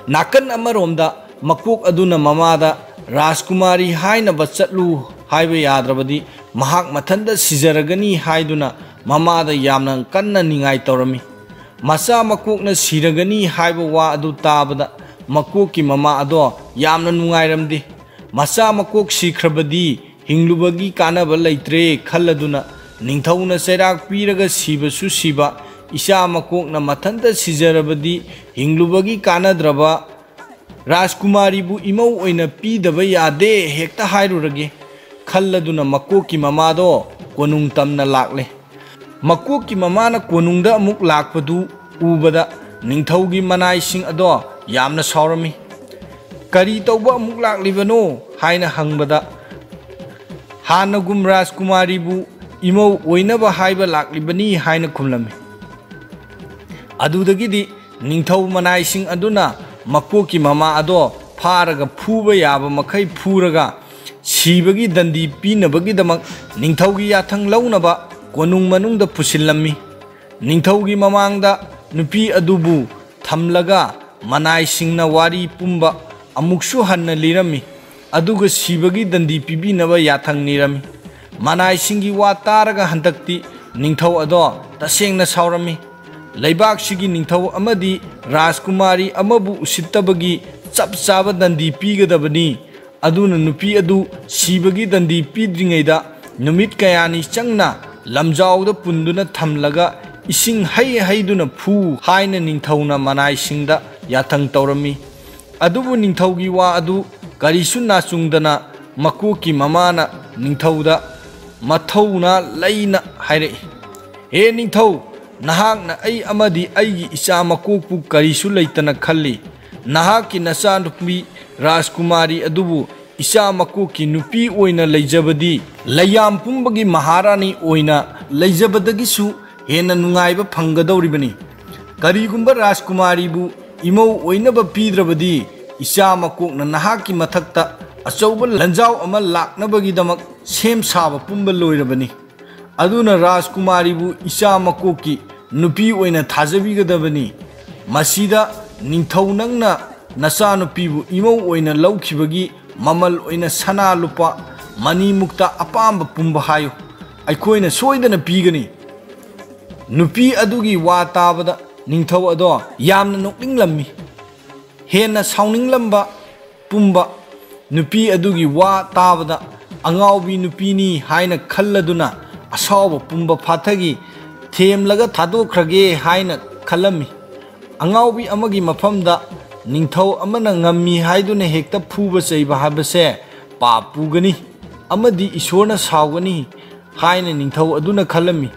ꯅꯥꯀꯟ ꯑꯃꯔꯣꯝꯗ ꯃꯀꯣꯛ ꯑꯗꯨꯅ ꯃꯃꯥꯗ "ꯔꯥꯖꯀꯨꯃꯥꯔꯤ ꯍꯥꯏꯅꯕ ꯆꯠꯂꯨ ꯍꯥꯏꯕ ꯌꯥꯗ꯭ꯔꯕꯗꯤ ꯃꯍꯥꯛ ꯃꯊꯟꯇ ꯁꯤꯖꯔꯒꯅꯤ" ꯍꯥꯏꯗꯨꯅ ꯃꯃꯥꯗ ꯌꯥꯝꯅ ꯀꯟꯅ ꯅꯤꯡꯉꯥꯏ ꯇꯧꯔꯝꯃꯤ꯫ ꯃꯆꯥ ꯃꯀꯣꯛꯅ ꯁꯤꯔꯒꯅꯤ ꯍꯥꯏꯕ ꯋꯥ ꯑꯗꯨ ꯇꯥꯕꯗ ꯃꯀꯣꯛꯀꯤ ꯃꯃꯥ ꯑꯗꯣ ꯌꯥꯝꯅ ꯅꯨꯡꯉꯥꯏꯔꯝꯗꯦ꯫ ꯃꯆꯥ ꯃꯀꯣꯛ ꯁꯤꯈ꯭ꯔꯕꯗꯤ ꯍꯤꯡꯂꯨꯕꯒꯤ ꯀꯥꯟꯅꯕ ꯂꯩꯇ꯭ꯔꯦ ꯈꯜꯂꯗꯨꯅ ꯅꯤꯡꯊꯧꯅ ꯆꯩꯔꯥꯛ ꯄꯤꯔꯒ ꯁꯤꯕꯁꯨ ꯁꯤꯕ, ꯏꯆꯥ ꯃꯀꯣꯛꯅ ꯃꯊꯟꯇ ꯁꯤꯖꯔꯕꯗꯤ ꯍꯤꯡꯂꯨꯕꯒꯤ ꯀꯥꯟꯅꯗ꯭ꯔꯕ, ꯔꯥꯖꯀꯨꯃꯥꯔꯤꯕꯨ ꯏꯃꯧ ꯑꯣꯏꯅ ꯄꯤꯗꯕ ꯌꯥꯗꯦ ꯍꯦꯛꯇ ꯍꯥꯏꯔꯨꯔꯒꯦ ꯈꯜꯂꯗꯨꯅ ꯃꯀꯣꯛꯀꯤ ꯃꯃꯥꯗꯣ ꯀꯣꯅꯨꯡ ꯇꯝꯅ ꯂꯥꯛꯂꯦ꯫ ꯃꯀꯣꯛꯀꯤ ꯃꯃꯥꯅ ꯀꯣꯅꯨꯡꯗ ꯑꯃꯨꯛ ꯂꯥꯛꯄꯗꯨ ꯎꯕꯗ ꯅꯤꯡꯊꯧꯒꯤ ꯃꯅꯥꯏꯁꯤꯡ ꯑꯗꯣ ꯌꯥꯝꯅ ꯁꯥꯎꯔꯝꯃꯤ꯫ "ꯀꯔꯤ ꯇꯧꯕ ꯑꯃꯨꯛ ꯂꯥꯛꯂꯤꯕꯅꯣ?" ꯍꯥꯏꯅ ꯍꯪꯕꯗ, "ꯍꯥꯟꯅꯒꯨꯝ ꯔꯥꯖꯀꯨꯃꯥꯔꯤꯕꯨ ꯏꯃꯧ ꯑꯣꯏꯅꯕ ꯍꯥꯏꯕ ꯂꯥꯛꯂꯤꯕꯅꯤ" ꯍꯥꯏꯅ ꯈꯨꯝꯂꯝꯃꯤ꯫ ꯑꯗꯨꯗꯒꯤꯗꯤ ꯅꯤꯡꯊꯧ ꯃꯅꯥꯏꯁꯤꯡ ꯑꯗꯨꯅ ꯃꯀꯣꯛꯀꯤ ꯃꯃꯥ ꯑꯗꯣ ꯐꯥꯔꯒ ꯐꯨꯕ ꯌꯥꯕ ꯃꯈꯩ ꯐꯨꯔꯒ ꯁꯤꯕꯒꯤ ꯗꯟꯗꯤ ꯄꯤꯅꯕꯒꯤꯗꯃꯛ ꯅꯤꯡꯊꯧꯒꯤ ꯌꯥꯊꯪ ꯂꯧꯅꯕ ꯀꯣꯅꯨꯡ ꯃꯅꯨꯡꯗ ꯄꯨꯁꯤꯜꯂꯝꯃꯤ꯫ ꯅꯤꯡꯊꯧꯒꯤ ꯃꯃꯥꯡꯗ ꯅꯨꯄꯤ ꯑꯗꯨꯕꯨ ꯊꯝꯂꯒ ꯃꯅꯥꯏꯁꯤꯡꯅ ꯋꯥꯔꯤ ꯄꯨꯝꯕ ꯑꯃꯨꯛꯁꯨ ꯍꯟꯅ ꯂꯤꯔꯝꯃꯤ, ꯑꯗꯨꯒ ꯁꯤꯕꯒꯤ ꯗꯟꯗꯤ ꯄꯤꯕꯤꯅꯕ ꯌꯥꯊꯪ ꯅꯤꯔꯝꯃꯤ꯫ ꯃꯅꯥꯏꯁꯤꯡꯒꯤ ꯋꯥ ꯇꯥꯔꯒ ꯍꯟꯗꯛꯇꯤ ꯅꯤꯡꯊꯧ ꯑꯗꯣ ꯇꯁꯦꯡꯅ ꯁꯥꯎꯔꯝꯃꯤ꯫ ꯂꯩꯕꯥꯛꯁꯤꯒꯤ ꯅꯤꯡꯊꯧ ꯑꯃꯗꯤ ꯔꯥꯖꯀꯨꯃꯥꯔꯤ ꯑꯃꯕꯨ ꯎꯁꯤꯠꯇꯕꯒꯤ ꯆꯞ ꯆꯥꯕ ꯗꯟꯗꯤ ꯄꯤꯒꯗꯕꯅꯤ꯫ ꯑꯗꯨꯅ ꯅꯨꯄꯤ ꯑꯗꯨ ꯁꯤꯕꯒꯤ ꯗꯟꯗꯤ ꯄꯤꯗ꯭ꯔꯤꯉꯩꯗ ꯅꯨꯃꯤꯠ ꯀꯌꯥꯅꯤ ꯆꯪꯅ ꯂꯝꯖꯥꯎꯗ ꯄꯨꯟꯗꯨꯅ ꯊꯝꯂꯒ ꯏꯁꯤꯡ ꯍꯩ ꯍꯩꯗꯨꯅ ꯐꯨ ꯍꯥꯏꯅ ꯅꯤꯡꯊꯧꯅ ꯃꯅꯥꯏꯁꯤꯡꯗ ꯌꯥꯊꯪ ꯇꯧꯔꯝꯃꯤ꯫ ꯑꯗꯨꯕꯨ ꯅꯤꯡꯊꯧꯒꯤ ꯋꯥ ꯑꯗꯨ ꯀꯔꯤꯁꯨ ꯅꯥꯆꯨꯡꯗꯅ ꯃꯀꯣꯛꯀꯤ ꯃꯃꯥꯅ ꯅꯤꯡꯊꯧꯗ ꯃꯊꯧꯅꯥ ꯂꯩꯅ ꯍꯥꯏꯔꯛꯏ, "ꯍꯦ ꯅꯤꯡꯊꯧ, ꯅꯍꯥꯛꯅ ꯑꯩ ꯑꯃꯗꯤ ꯑꯩꯒꯤ ꯏꯆꯥ ꯃꯀꯣꯛꯄꯨ ꯀꯔꯤꯁꯨ ꯂꯩꯇꯅ ꯈꯜꯂꯤ꯫ ꯅꯍꯥꯛꯀꯤ ꯅꯆꯥꯅꯨꯄꯤ ꯔꯥꯖꯀꯨꯃꯥꯔꯤ ꯑꯗꯨꯕꯨ ꯏꯆꯥ ꯃꯀꯣꯛꯀꯤ ꯅꯨꯄꯤ ꯑꯣꯏꯅ ꯂꯩꯖꯕꯗꯤ ꯂꯩꯌꯥꯝ ꯄꯨꯝꯕꯒꯤ ꯃꯍꯥꯔꯥꯅꯤ ꯑꯣꯏꯅ ꯂꯩꯖꯕꯗꯒꯤꯁꯨ ꯍꯦꯟꯅ ꯅꯨꯡꯉꯥꯏꯕ ꯐꯪꯒꯗꯧꯔꯤꯕꯅꯤ꯫ ꯀꯔꯤꯒꯨꯝꯕ ꯔꯥꯖꯀꯨꯃꯥꯔꯤꯕꯨ ꯏꯃꯧ ꯑꯣꯏꯅꯕ ꯄꯤꯗ꯭ꯔꯕꯗꯤ ꯏꯆꯥ ꯃꯀꯣꯛꯅ ꯅꯍꯥꯛꯀꯤ ꯃꯊꯛꯇ ꯑꯆꯧꯕ ꯂꯥꯟꯖꯥꯎ ꯑꯃ ꯂꯥꯛꯅꯕꯒꯤꯗꯃꯛ ꯁꯦꯝ ꯁꯥꯕ ꯄꯨꯝꯕ ꯂꯣꯏꯔꯕꯅꯤ꯫ ꯑꯗꯨꯅ ꯔꯥꯖꯀꯨꯃꯥꯔꯤꯕꯨ ꯏꯆꯥ ꯃꯀꯣꯛꯀꯤ ꯅꯨꯄꯤ ꯑꯣꯏꯅ ꯊꯥꯖꯕꯤꯒꯗꯕꯅꯤ꯫ ꯃꯁꯤꯗ ꯅꯤꯡꯊꯧ ꯅꯪꯅ ꯅꯆꯥꯅꯨꯄꯤꯕꯨ ꯏꯃꯧ ꯑꯣꯏꯅ ꯂꯧꯈꯤꯕꯒꯤ ꯃꯃꯜ ꯑꯣꯏꯅ ꯁꯅꯥ ꯂꯨꯄꯥ ꯃꯅꯤ ꯃꯨꯛꯇ ꯑꯄꯥꯝꯕ ꯄꯨꯝꯕ ꯍꯥꯏꯌꯨ, ꯑꯩꯈꯣꯏꯅ ꯁꯣꯏꯗꯅ ꯄꯤꯒꯅꯤ꯫ ꯅꯨꯄꯤ ꯑꯗꯨꯒꯤ ꯋꯥ ꯇꯥꯕꯗ ꯅꯤꯡꯊꯧ ꯑꯗꯣ ꯌꯥꯝꯅ ꯅꯣꯛꯅꯤꯡꯂꯝꯃꯤ꯫ ꯍꯦꯟꯅ ꯁꯥꯎꯅꯤꯡꯂꯝꯕ ꯄꯨꯝꯕ ꯅꯨꯄꯤ ꯑꯗꯨꯒꯤ ꯋꯥ ꯇꯥꯕꯗ ꯑꯉꯥꯎꯕꯤ ꯅꯨꯄꯤꯅꯤ ꯍꯥꯏꯅ ꯈꯜꯂꯗꯨꯅ ꯑꯁꯥꯎꯕ ꯄꯨꯝꯕ ꯐꯥꯊꯈꯤ꯫ ꯊꯦꯝꯂꯒ ꯊꯥꯗꯣꯛꯈ꯭ꯔꯒꯦ ꯍꯥꯏꯅ ꯈꯜꯂꯝꯃꯤ꯫ ꯑꯉꯥꯎꯕꯤ ꯑꯃꯒꯤ ꯃꯐꯝꯗ ꯅꯤꯡꯊꯧ ꯑꯃꯅ ꯉꯝꯃꯤ ꯍꯥꯏꯗꯨꯅ ꯍꯦꯛꯇ ꯐꯨꯕ ꯆꯩꯕ ꯍꯥꯏꯕꯁꯦ ꯄꯥꯞ ꯄꯨꯒꯅꯤ ꯑꯃꯗꯤ ꯏꯁꯣꯔꯅ ꯁꯥꯎꯒꯅꯤ ꯍꯥꯏꯅ ꯅꯤꯡꯊꯧ ꯑꯗꯨꯅ ꯈꯜꯂꯝꯃꯤ꯫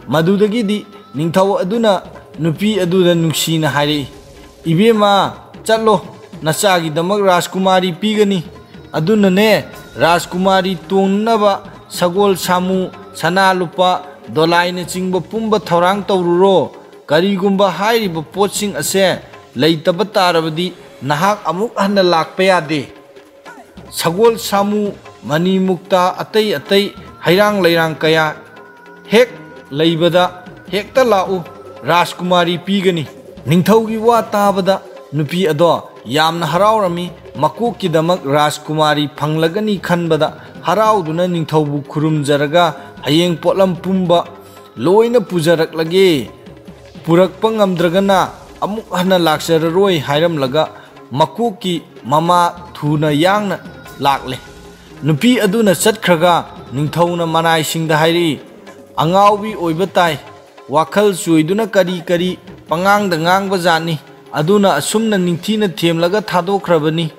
ꯃꯗꯨꯗꯒꯤꯗꯤ ꯅꯤꯡꯊꯧ ꯑꯗꯨꯅ ꯅꯨꯄꯤ ꯑꯗꯨꯗ ꯅꯨꯡꯁꯤꯅ ꯍꯥꯏꯔꯛꯏ, "ꯏꯕꯦꯝꯃ, ꯆꯠꯂꯣ, ꯅꯆꯥꯒꯤꯗꯃꯛ ꯔꯥꯖꯀꯨꯃꯥꯔꯤ ꯄꯤꯒꯅꯤ꯫ ꯑꯗꯨꯅꯅꯦ, ꯔꯥꯖꯀꯨꯃꯥꯔꯤ ꯇꯣꯡꯅꯅꯕ ꯁꯒꯣꯜ, ꯁꯥꯃꯨ, ꯁꯅꯥ, ꯂꯨꯄꯥ, ꯗꯣꯂꯥꯏꯅꯆꯤꯡꯕ ꯄꯨꯝꯕ ꯊꯧꯔꯥꯡ ꯇꯧꯔꯨꯔꯣ꯫ ꯀꯔꯤꯒꯨꯝꯕ ꯍꯥꯏꯔꯤꯕ ꯄꯣꯠꯁꯤꯡ ꯑꯁꯦ ꯂꯩꯇꯕ ꯇꯥꯔꯕꯗꯤ ꯅꯍꯥꯛ ꯑꯃꯨꯛ ꯍꯟꯅ ꯂꯥꯛꯄ ꯌꯥꯗꯦ꯫ ꯁꯒꯣꯜ, ꯁꯥꯃꯨ, ꯃꯅꯤ ꯃꯨꯛꯇꯥ, ꯑꯇꯩ ꯑꯇꯩ ꯍꯩꯔꯥꯡ ꯂꯩꯔꯥꯡ ꯀꯌꯥ ꯍꯦꯛ ꯂꯩꯕꯗ ꯍꯦꯛꯇ ꯂꯥꯛꯎ, ꯔꯥꯖꯀꯨꯃꯥꯔꯤ ꯄꯤꯒꯅꯤ꯫" ꯅꯤꯡꯊꯧꯒꯤ ꯋꯥ ꯇꯥꯕꯗ ꯅꯨꯄꯤ ꯑꯗꯣ ꯌꯥꯝꯅ ꯍꯔꯥꯎꯔꯝꯃꯤ꯫ ꯃꯀꯣꯛꯀꯤꯗꯃꯛ ꯔꯥꯖꯀꯨꯃꯥꯔꯤ ꯐꯪꯂꯒꯅꯤ ꯈꯟꯕꯗ ꯍꯔꯥꯎꯗꯨꯅ ꯅꯤꯡꯊꯧꯕꯨ ꯈꯨꯔꯨꯝꯖꯔꯒ ꯍꯌꯦꯡ ꯄꯣꯠꯂꯝ ꯄꯨꯝꯕ ꯂꯣꯏꯅ ꯄꯨꯖꯔꯛꯂꯒꯦ, ꯄꯨꯔꯛꯄ ꯉꯝꯗ꯭ꯔꯒꯅ ꯑꯃꯨꯛ ꯍꯟꯅ ꯂꯥꯛꯆꯔꯔꯣꯏ ꯍꯥꯏꯔꯝꯂꯒ ꯃꯀꯣꯛꯀꯤ ꯃꯃꯥ ꯊꯨꯅ ꯌꯥꯡꯅ ꯂꯥꯛꯂꯦ꯫ ꯅꯨꯄꯤ ꯑꯗꯨꯅ ꯆꯠꯈ꯭ꯔꯒ ꯅꯤꯡꯊꯧꯅ ꯃꯅꯥꯏꯁꯤꯡꯗ ꯍꯥꯏꯔꯛꯏ, "ꯑꯉꯥꯎꯕꯤ ꯑꯣꯏꯕ ꯇꯥꯏ, ꯋꯥꯈꯜ ꯆꯣꯏꯗꯨꯅ ꯀꯔꯤ ꯀꯔꯤ ꯄꯉꯥꯡꯗ ꯉꯥꯡꯕ ꯖꯥꯠꯅꯤ꯫ ꯑꯗꯨꯅ ꯑꯁꯨꯝꯅ ꯅꯤꯡꯊꯤꯅ ꯊꯦꯝꯂꯒ ꯊꯥꯗꯣꯛꯈ꯭ꯔꯕꯅꯤ꯫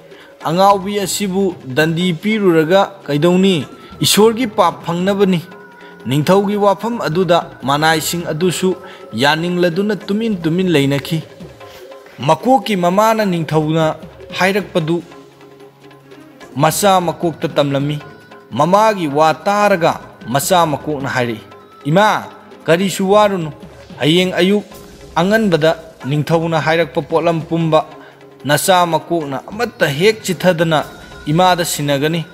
ꯑꯉꯥꯎꯕꯤ ꯑꯁꯤꯕꯨ ꯗꯟꯗꯤ ꯄꯤꯔꯨꯔꯒ ꯀꯩꯗꯧꯅꯤ? ꯏꯁꯣꯔꯒꯤ ꯄꯥꯞ ꯐꯪꯅꯕꯅꯤ꯫" ꯅꯤꯡꯊꯧꯒꯤ ꯋꯥꯐꯝ ꯑꯗꯨꯗ ꯃꯅꯥꯏꯁꯤꯡ ꯑꯗꯨꯁꯨ ꯌꯥꯅꯤꯡꯂꯗꯨꯅ ꯇꯨꯃꯤꯟ ꯇꯨꯃꯤꯟ ꯂꯩꯅꯈꯤ꯫ ꯃꯀꯣꯛꯀꯤ ꯃꯃꯥꯅ ꯅꯤꯡꯊꯧꯅ ꯍꯥꯏꯔꯛꯄꯗꯨ ꯃꯆꯥ ꯃꯀꯣꯛꯇ ꯇꯝꯂꯝꯃꯤ꯫ ꯃꯃꯥꯒꯤ ꯋꯥ ꯇꯥꯔꯒ ꯃꯆꯥ ꯃꯀꯣꯛꯅ ꯍꯥꯏꯔꯛꯏ, "ꯏꯃꯥ, ꯀꯔꯤꯁꯨ ꯋꯥꯔꯨꯅꯨ꯫ ꯍꯌꯦꯡ ꯑꯌꯨꯛ ꯑꯉꯟꯕꯗ ꯅꯤꯡꯊꯧꯅ ꯍꯥꯏꯔꯛꯄ ꯄꯣꯠꯂꯝ ꯄꯨꯝꯕ ꯅꯆꯥ ꯃꯀꯣꯛꯅ ꯑꯃꯠꯇ ꯍꯦꯛ ꯆꯤꯠꯊꯗꯅ ꯏꯃꯥꯗ ꯁꯤꯟꯅꯒꯅꯤ꯫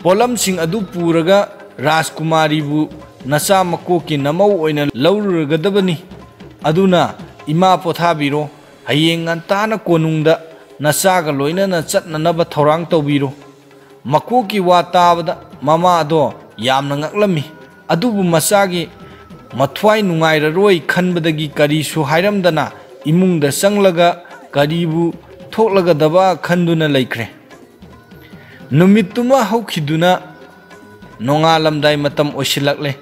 ꯄꯣꯠꯂꯝꯁꯤꯡ ꯑꯗꯨ ꯄꯨꯔꯒ ꯔꯥꯖꯀꯨꯃꯥꯔꯤꯕꯨ ꯅꯆꯥ ꯃꯀꯣꯛꯀꯤ ꯅꯃꯧ ꯑꯣꯏꯅ ꯂꯧꯔꯨꯔꯒꯗꯕꯅꯤ꯫ ꯑꯗꯨꯅ ꯏꯃꯥ ꯄꯣꯊꯥꯕꯤꯔꯣ, ꯍꯌꯦꯡ ꯉꯟꯇꯥꯅ ꯀꯣꯅꯨꯡꯗ ꯅꯆꯥꯒ ꯂꯣꯏꯅꯅ ꯆꯠꯅꯅꯕ ꯊꯧꯔꯥꯡ ꯇꯧꯕꯤꯔꯣ꯫ ꯃꯀꯣꯛꯀꯤ ꯋꯥ ꯇꯥꯕꯗ ꯃꯃꯥꯗꯣ ꯌꯥꯝꯅ ꯉꯛꯂꯝꯃꯤ꯫ ꯑꯗꯨꯕꯨ ꯃꯆꯥꯒꯤ ꯃꯊ꯭ꯋꯥꯏ ꯅꯨꯡꯉꯥꯏꯔꯔꯣꯏ ꯈꯟꯕꯗꯒꯤ ꯀꯔꯤꯁꯨ ꯍꯥꯏꯔꯝꯗꯅ ꯏꯃꯨꯡꯗ ꯆꯪꯂꯒ ꯀꯔꯤꯕꯨ ꯊꯣꯛꯂꯒꯗꯕ ꯈꯟꯗꯨꯅ ꯂꯩꯈ꯭ꯔꯦ꯫ ꯅꯨꯃꯤꯠꯇꯨꯃ ꯍꯧꯈꯤꯗꯨꯅ ꯅꯣꯡꯉꯥꯜꯂꯝꯗꯥꯏ ꯃꯇꯝ ꯑꯣꯏꯁꯤꯜꯂꯛꯂꯦ꯫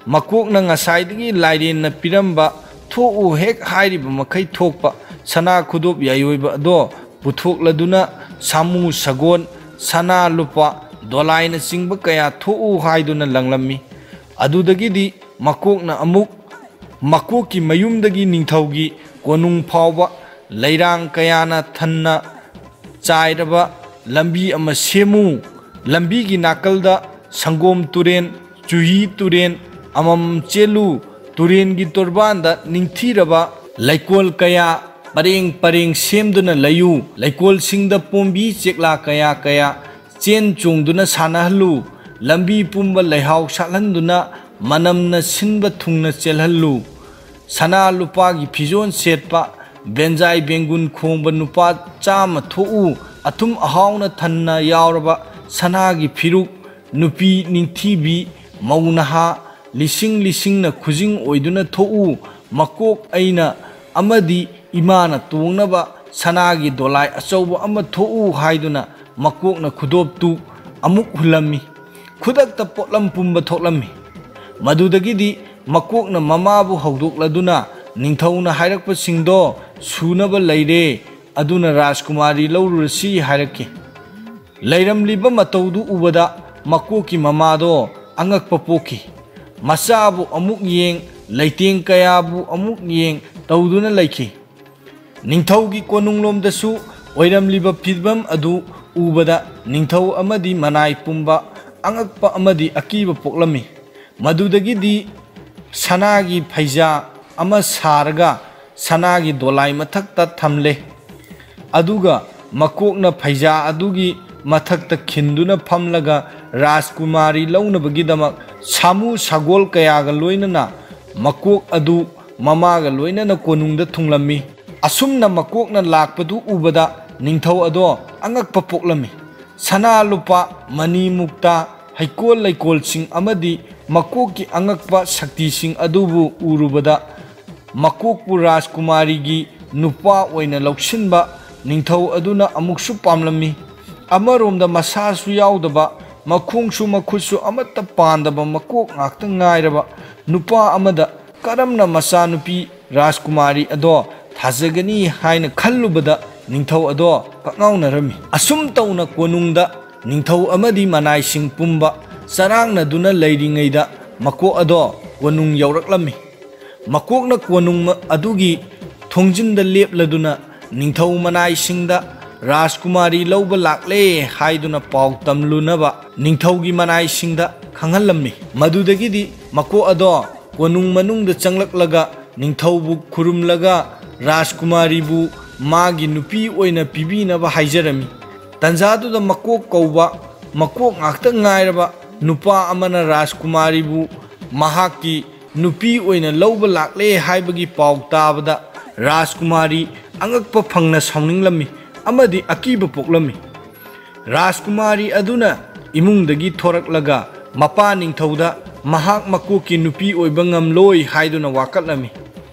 ꯃꯀꯣꯛꯅ ꯉꯁꯥꯏꯗꯒꯤ ꯂꯥꯏꯔꯦꯟꯅ ꯄꯤꯔꯝꯕ ꯊꯣꯛꯎ ꯍꯦꯛ ꯍꯥꯏꯔꯤꯕ ꯃꯈꯩ ꯊꯣꯛꯄ ꯁꯅꯥ ꯈꯨꯗꯣꯞ ꯌꯥꯏꯑꯣꯏꯕ ꯑꯗꯣ ꯄꯨꯊꯣꯛꯂꯗꯨꯅ ꯁꯥꯃꯨ, ꯁꯒꯣꯜ, ꯁꯅꯥ, ꯂꯨꯄꯥ, ꯗꯣꯂꯥꯏꯅꯆꯤꯡꯕ ꯀꯌꯥ ꯊꯣꯛꯎ ꯍꯥꯏꯗꯨꯅ ꯂꯪꯂꯝꯃꯤ꯫ ꯑꯗꯨꯗꯒꯤꯗꯤ ꯃꯀꯣꯛꯅ ꯑꯃꯨꯛ ꯃꯀꯣꯛꯀꯤ ꯃꯌꯨꯝꯗꯒꯤ ꯅꯤꯡꯊꯧꯒꯤ ꯀꯣꯅꯨꯡ ꯐꯥꯎꯕ ꯂꯩꯔꯥꯡ ꯀꯌꯥꯅ ꯊꯟꯅ ꯆꯥꯏꯔꯕ ꯂꯝꯕꯤ ꯑꯃ ꯁꯦꯝꯃꯨ꯫ ꯂꯝꯕꯤꯒꯤ ꯅꯥꯀꯜꯗ ꯁꯪꯒꯣꯝ ꯇꯨꯔꯦꯟ, ꯆꯨꯍꯤ ꯇꯨꯔꯦꯟ ꯑꯃꯃꯝ ꯆꯦꯜꯂꯨ꯫ ꯇꯨꯔꯦꯟꯒꯤ ꯇꯣꯔꯕꯥꯟꯗ ꯅꯤꯡꯊꯤꯔꯕ ꯂꯩꯀꯣꯜ ꯀꯌꯥ ꯄꯔꯦꯡ ꯄꯔꯦꯡ ꯁꯦꯝꯗꯨꯅ ꯂꯩꯌꯨ꯫ ꯂꯩꯀꯣꯜꯁꯤꯡꯗ ꯄꯣꯝꯕꯤ ꯆꯦꯛꯂꯥ ꯀꯌꯥ ꯀꯌꯥ ꯆꯦꯟ ꯆꯣꯡꯗꯨꯅ ꯁꯥꯟꯅꯍꯜꯂꯨ꯫ ꯂꯝꯕꯤ ꯄꯨꯝꯕ ꯂꯩꯍꯥꯎ ꯁꯥꯠꯍꯟꯗꯨꯅ ꯃꯅꯝꯅ ꯁꯤꯟꯕ ꯊꯨꯡꯅ ꯆꯦꯜꯍꯜꯂꯨ꯫ ꯁꯅꯥ ꯂꯨꯄꯥꯒꯤ ꯐꯤꯖꯣꯜ ꯁꯦꯠꯄ, ꯕꯦꯟꯖꯥꯏ ꯕꯦꯡꯒꯨꯟ ꯈꯣꯡꯕ ꯅꯨꯄꯥ ꯆꯥꯝꯃ ꯊꯣꯛꯎ꯫ ꯑꯊꯨꯝ ꯑꯍꯥꯎꯅ ꯊꯟꯅ ꯌꯥꯎꯔꯕ ꯁꯅꯥꯒꯤ ꯐꯤꯔꯨꯛ, ꯅꯨꯄꯤ ꯅꯤꯡꯊꯤꯕꯤ, ꯃꯧ ꯅꯍꯥ, ꯂꯤꯁꯤꯡ ꯂꯤꯁꯤꯡꯅ ꯈꯨꯖꯤꯡ ꯑꯣꯏꯗꯨꯅ ꯊꯣꯛꯎ꯫ ꯃꯀꯣꯛ ꯑꯩꯅ ꯑꯃꯗꯤ ꯏꯃꯥꯅ ꯇꯣꯡꯅꯕ ꯁꯅꯥꯒꯤ ꯗꯣꯂꯥꯏ ꯑꯆꯧꯕ ꯑꯃ ꯊꯣꯛꯎ ꯍꯥꯏꯗꯨꯅ ꯃꯀꯣꯛꯅ ꯈꯨꯗꯣꯞꯇꯨ ꯑꯃꯨꯛ ꯍꯨꯜꯂꯝꯃꯤ꯫ ꯈꯨꯗꯛꯇ ꯄꯣꯠꯂꯝ ꯄꯨꯝꯕ ꯊꯣꯛꯂꯝꯃꯤ꯫ ꯃꯗꯨꯗꯒꯤꯗꯤ ꯃꯀꯣꯛꯅ ꯃꯃꯥꯕꯨ ꯍꯧꯗꯣꯛꯂꯗꯨꯅ ꯅꯤꯡꯊꯧꯅ ꯍꯥꯏꯔꯛꯄꯁꯤꯡꯗꯣ ꯁꯨꯅꯕ ꯂꯩꯔꯦ, ꯑꯗꯨꯅ ꯔꯥꯖꯀꯨꯃꯥꯔꯤ ꯂꯧꯔꯨꯔꯁꯤ ꯍꯥꯏꯔꯛꯈꯤ꯫ ꯂꯩꯔꯝꯂꯤꯕ ꯃꯇꯧꯗꯨ ꯎꯕꯗ ꯃꯀꯣꯛꯀꯤ ꯃꯃꯥꯗꯣ ꯑꯉꯛꯄ ꯄꯣꯛꯈꯤ꯫ ꯃꯆꯥꯕꯨ ꯑꯃꯨꯛ ꯌꯦꯡ, ꯂꯩꯇꯦꯡ ꯀꯌꯥꯕꯨ ꯑꯃꯨꯛ ꯌꯦꯡ ꯇꯧꯗꯨꯅ ꯂꯩꯈꯤ꯫ ꯅꯤꯡꯊꯧꯒꯤ ꯀꯣꯅꯨꯡꯂꯣꯝꯗꯁꯨ ꯑꯣꯏꯔꯝꯂꯤꯕ ꯐꯤꯕꯝ ꯑꯗꯨ ꯎꯕꯗ ꯅꯤꯡꯊꯧ ꯑꯃꯗꯤ ꯃꯅꯥꯏ ꯄꯨꯝꯕ ꯑꯉꯛꯄ ꯑꯃꯗꯤ ꯑꯀꯤꯕ ꯄꯣꯛꯂꯝꯃꯤ꯫ ꯃꯗꯨꯗꯒꯤꯗꯤ ꯁꯅꯥꯒꯤ ꯐꯩꯖꯥ ꯑꯃ ꯁꯥꯔꯒ ꯁꯅꯥꯒꯤ ꯗꯣꯂꯥꯏ ꯃꯊꯛꯇ ꯊꯝꯂꯦ꯫ ꯑꯗꯨꯒ ꯃꯀꯣꯛꯅ ꯐꯩꯖꯥ ꯑꯗꯨꯒꯤ ꯃꯊꯛꯇ ꯈꯤꯟꯗꯨꯅ ꯐꯝꯂꯒ ꯔꯥꯖꯀꯨꯃꯥꯔꯤ ꯂꯧꯅꯕꯒꯤꯗꯃꯛ ꯁꯥꯃꯨ ꯁꯒꯣꯜ ꯀꯌꯥꯒ ꯂꯣꯏꯅꯅ ꯃꯀꯣꯛ ꯑꯗꯨ ꯃꯃꯥꯒ ꯂꯣꯏꯅꯅ ꯀꯣꯅꯨꯡꯗ ꯊꯨꯡꯂꯝꯃꯤ꯫ ꯑꯁꯨꯝꯅ ꯃꯀꯣꯛꯅ ꯂꯥꯛꯄꯗꯨ ꯎꯕꯗ ꯅꯤꯡꯊꯧ ꯑꯗꯣ ꯑꯉꯛꯄ ꯄꯣꯛꯂꯝꯃꯤ꯫ ꯁꯅꯥ ꯂꯨꯄꯥ, ꯃꯅꯤ ꯃꯨꯛꯇꯥ, ꯍꯩꯀꯣꯜ ꯂꯩꯀꯣꯜꯁꯤꯡ ꯑꯃꯗꯤ ꯃꯀꯣꯛꯀꯤ ꯑꯉꯛꯄ ꯁꯛꯇꯤꯁꯤꯡ ꯑꯗꯨꯕꯨ ꯎꯔꯨꯕꯗ ꯃꯀꯣꯛꯄꯨ ꯔꯥꯖꯀꯨꯃꯥꯔꯤꯒꯤ ꯅꯨꯄꯥ ꯑꯣꯏꯅ ꯂꯧꯁꯤꯟꯕ ꯅꯤꯡꯊꯧ ꯑꯗꯨꯅ ꯑꯃꯨꯛꯁꯨ ꯄꯥꯝꯂꯝꯃꯤ꯫ ꯑꯃꯔꯣꯝꯗ ꯃꯁꯥꯁꯨ ꯌꯥꯎꯗꯕ, ꯃꯈꯣꯡꯁꯨ ꯃꯈꯨꯠꯁꯨ ꯑꯃꯠꯇ ꯄꯥꯟꯗꯕ ꯃꯀꯣꯛ ꯉꯥꯛꯇ ꯉꯥꯏꯔꯕ ꯅꯨꯄꯥ ꯑꯃꯗ ꯀꯔꯝꯅ ꯃꯆꯥꯅꯨꯄꯤ ꯔꯥꯖꯀꯨꯃꯥꯔꯤ ꯑꯗꯣ ꯊꯥꯖꯒꯅꯤ ꯍꯥꯏꯅ ꯈꯜꯂꯨꯕꯗ ꯅꯤꯡꯊꯧ ꯑꯗꯣ ꯀꯛꯉꯥꯎꯅꯔꯝꯃꯤ꯫ ꯑꯁꯨꯝ ꯇꯧꯅ ꯀꯣꯅꯨꯡꯗ ꯅꯤꯡꯊꯧ ꯑꯃꯗꯤ ꯃꯅꯥꯏꯁꯤꯡ ꯄꯨꯝꯕ ꯆꯔꯥꯡꯅꯗꯨꯅ ꯂꯩꯔꯤꯉꯩꯗ ꯃꯀꯣꯛ ꯑꯗꯣ ꯀꯣꯅꯨꯡ ꯌꯧꯔꯛꯂꯝꯃꯤ꯫ ꯃꯀꯣꯛꯅ ꯀꯣꯅꯨꯡ ꯑꯗꯨꯒꯤ ꯊꯣꯡꯖꯤꯟꯗ ꯂꯦꯞꯂꯗꯨꯅ ꯅꯤꯡꯊꯧ ꯃꯅꯥꯏꯁꯤꯡꯗ ꯔꯥꯖꯀꯨꯃꯥꯔꯤ ꯂꯧꯕ ꯂꯥꯛꯂꯦ ꯍꯥꯏꯗꯨꯅ ꯄꯥꯎ ꯇꯝꯂꯨꯅꯕ ꯅꯤꯡꯊꯧꯒꯤ ꯃꯅꯥꯏꯁꯤꯡꯗ ꯈꯪꯍꯜꯂꯝꯃꯤ꯫ ꯃꯗꯨꯗꯒꯤꯗꯤ ꯃꯀꯣꯛ ꯑꯗꯣ ꯀꯣꯅꯨꯡ ꯃꯅꯨꯡꯗ ꯆꯪꯂꯛꯂꯒ ꯅꯤꯡꯊꯧꯕꯨ ꯈꯨꯔꯨꯝꯂꯒ ꯔꯥꯖꯀꯨꯃꯥꯔꯤꯕꯨ ꯃꯥꯒꯤ ꯅꯨꯄꯤ ꯑꯣꯏꯅ ꯄꯤꯕꯤꯅꯕ ꯍꯥꯏꯖꯔꯝꯃꯤ꯫ ꯇꯟꯖꯥꯗꯨꯗ ꯃꯀꯣꯛ ꯀꯧꯕ ꯃꯀꯣꯛ ꯉꯥꯛꯇ ꯉꯥꯏꯔꯕ ꯅꯨꯄꯥ ꯑꯃꯅ ꯔꯥꯖꯀꯨꯃꯥꯔꯤꯕꯨ ꯃꯍꯥꯛꯀꯤ ꯅꯨꯄꯤ ꯑꯣꯏꯅ ꯂꯧꯕ ꯂꯥꯛꯂꯦ ꯍꯥꯏꯕꯒꯤ ꯄꯥꯎ ꯇꯥꯕꯗ ꯔꯥꯖꯀꯨꯃꯥꯔꯤ ꯑꯉꯛꯄ ꯐꯪꯅ ꯁꯥꯎꯅꯤꯡꯂꯝꯃꯤ ꯑꯃꯗꯤ ꯑꯀꯤꯕ ꯄꯣꯛꯂꯝꯃꯤ꯫ ꯔꯥꯖꯀꯨꯃꯥꯔꯤ ꯑꯗꯨꯅ ꯏꯃꯨꯡꯗꯒꯤ ꯊꯣꯔꯛꯂꯒ ꯃꯄꯥ ꯅꯤꯡꯊꯧꯗ ꯃꯍꯥꯛ ꯃꯀꯣꯛꯀꯤ ꯅꯨꯄꯤ ꯑꯣꯏꯕ ꯉꯝꯂꯣꯏ ꯍꯥꯏꯗꯨꯅ ꯋꯥꯀꯠꯂꯝꯃꯤ꯫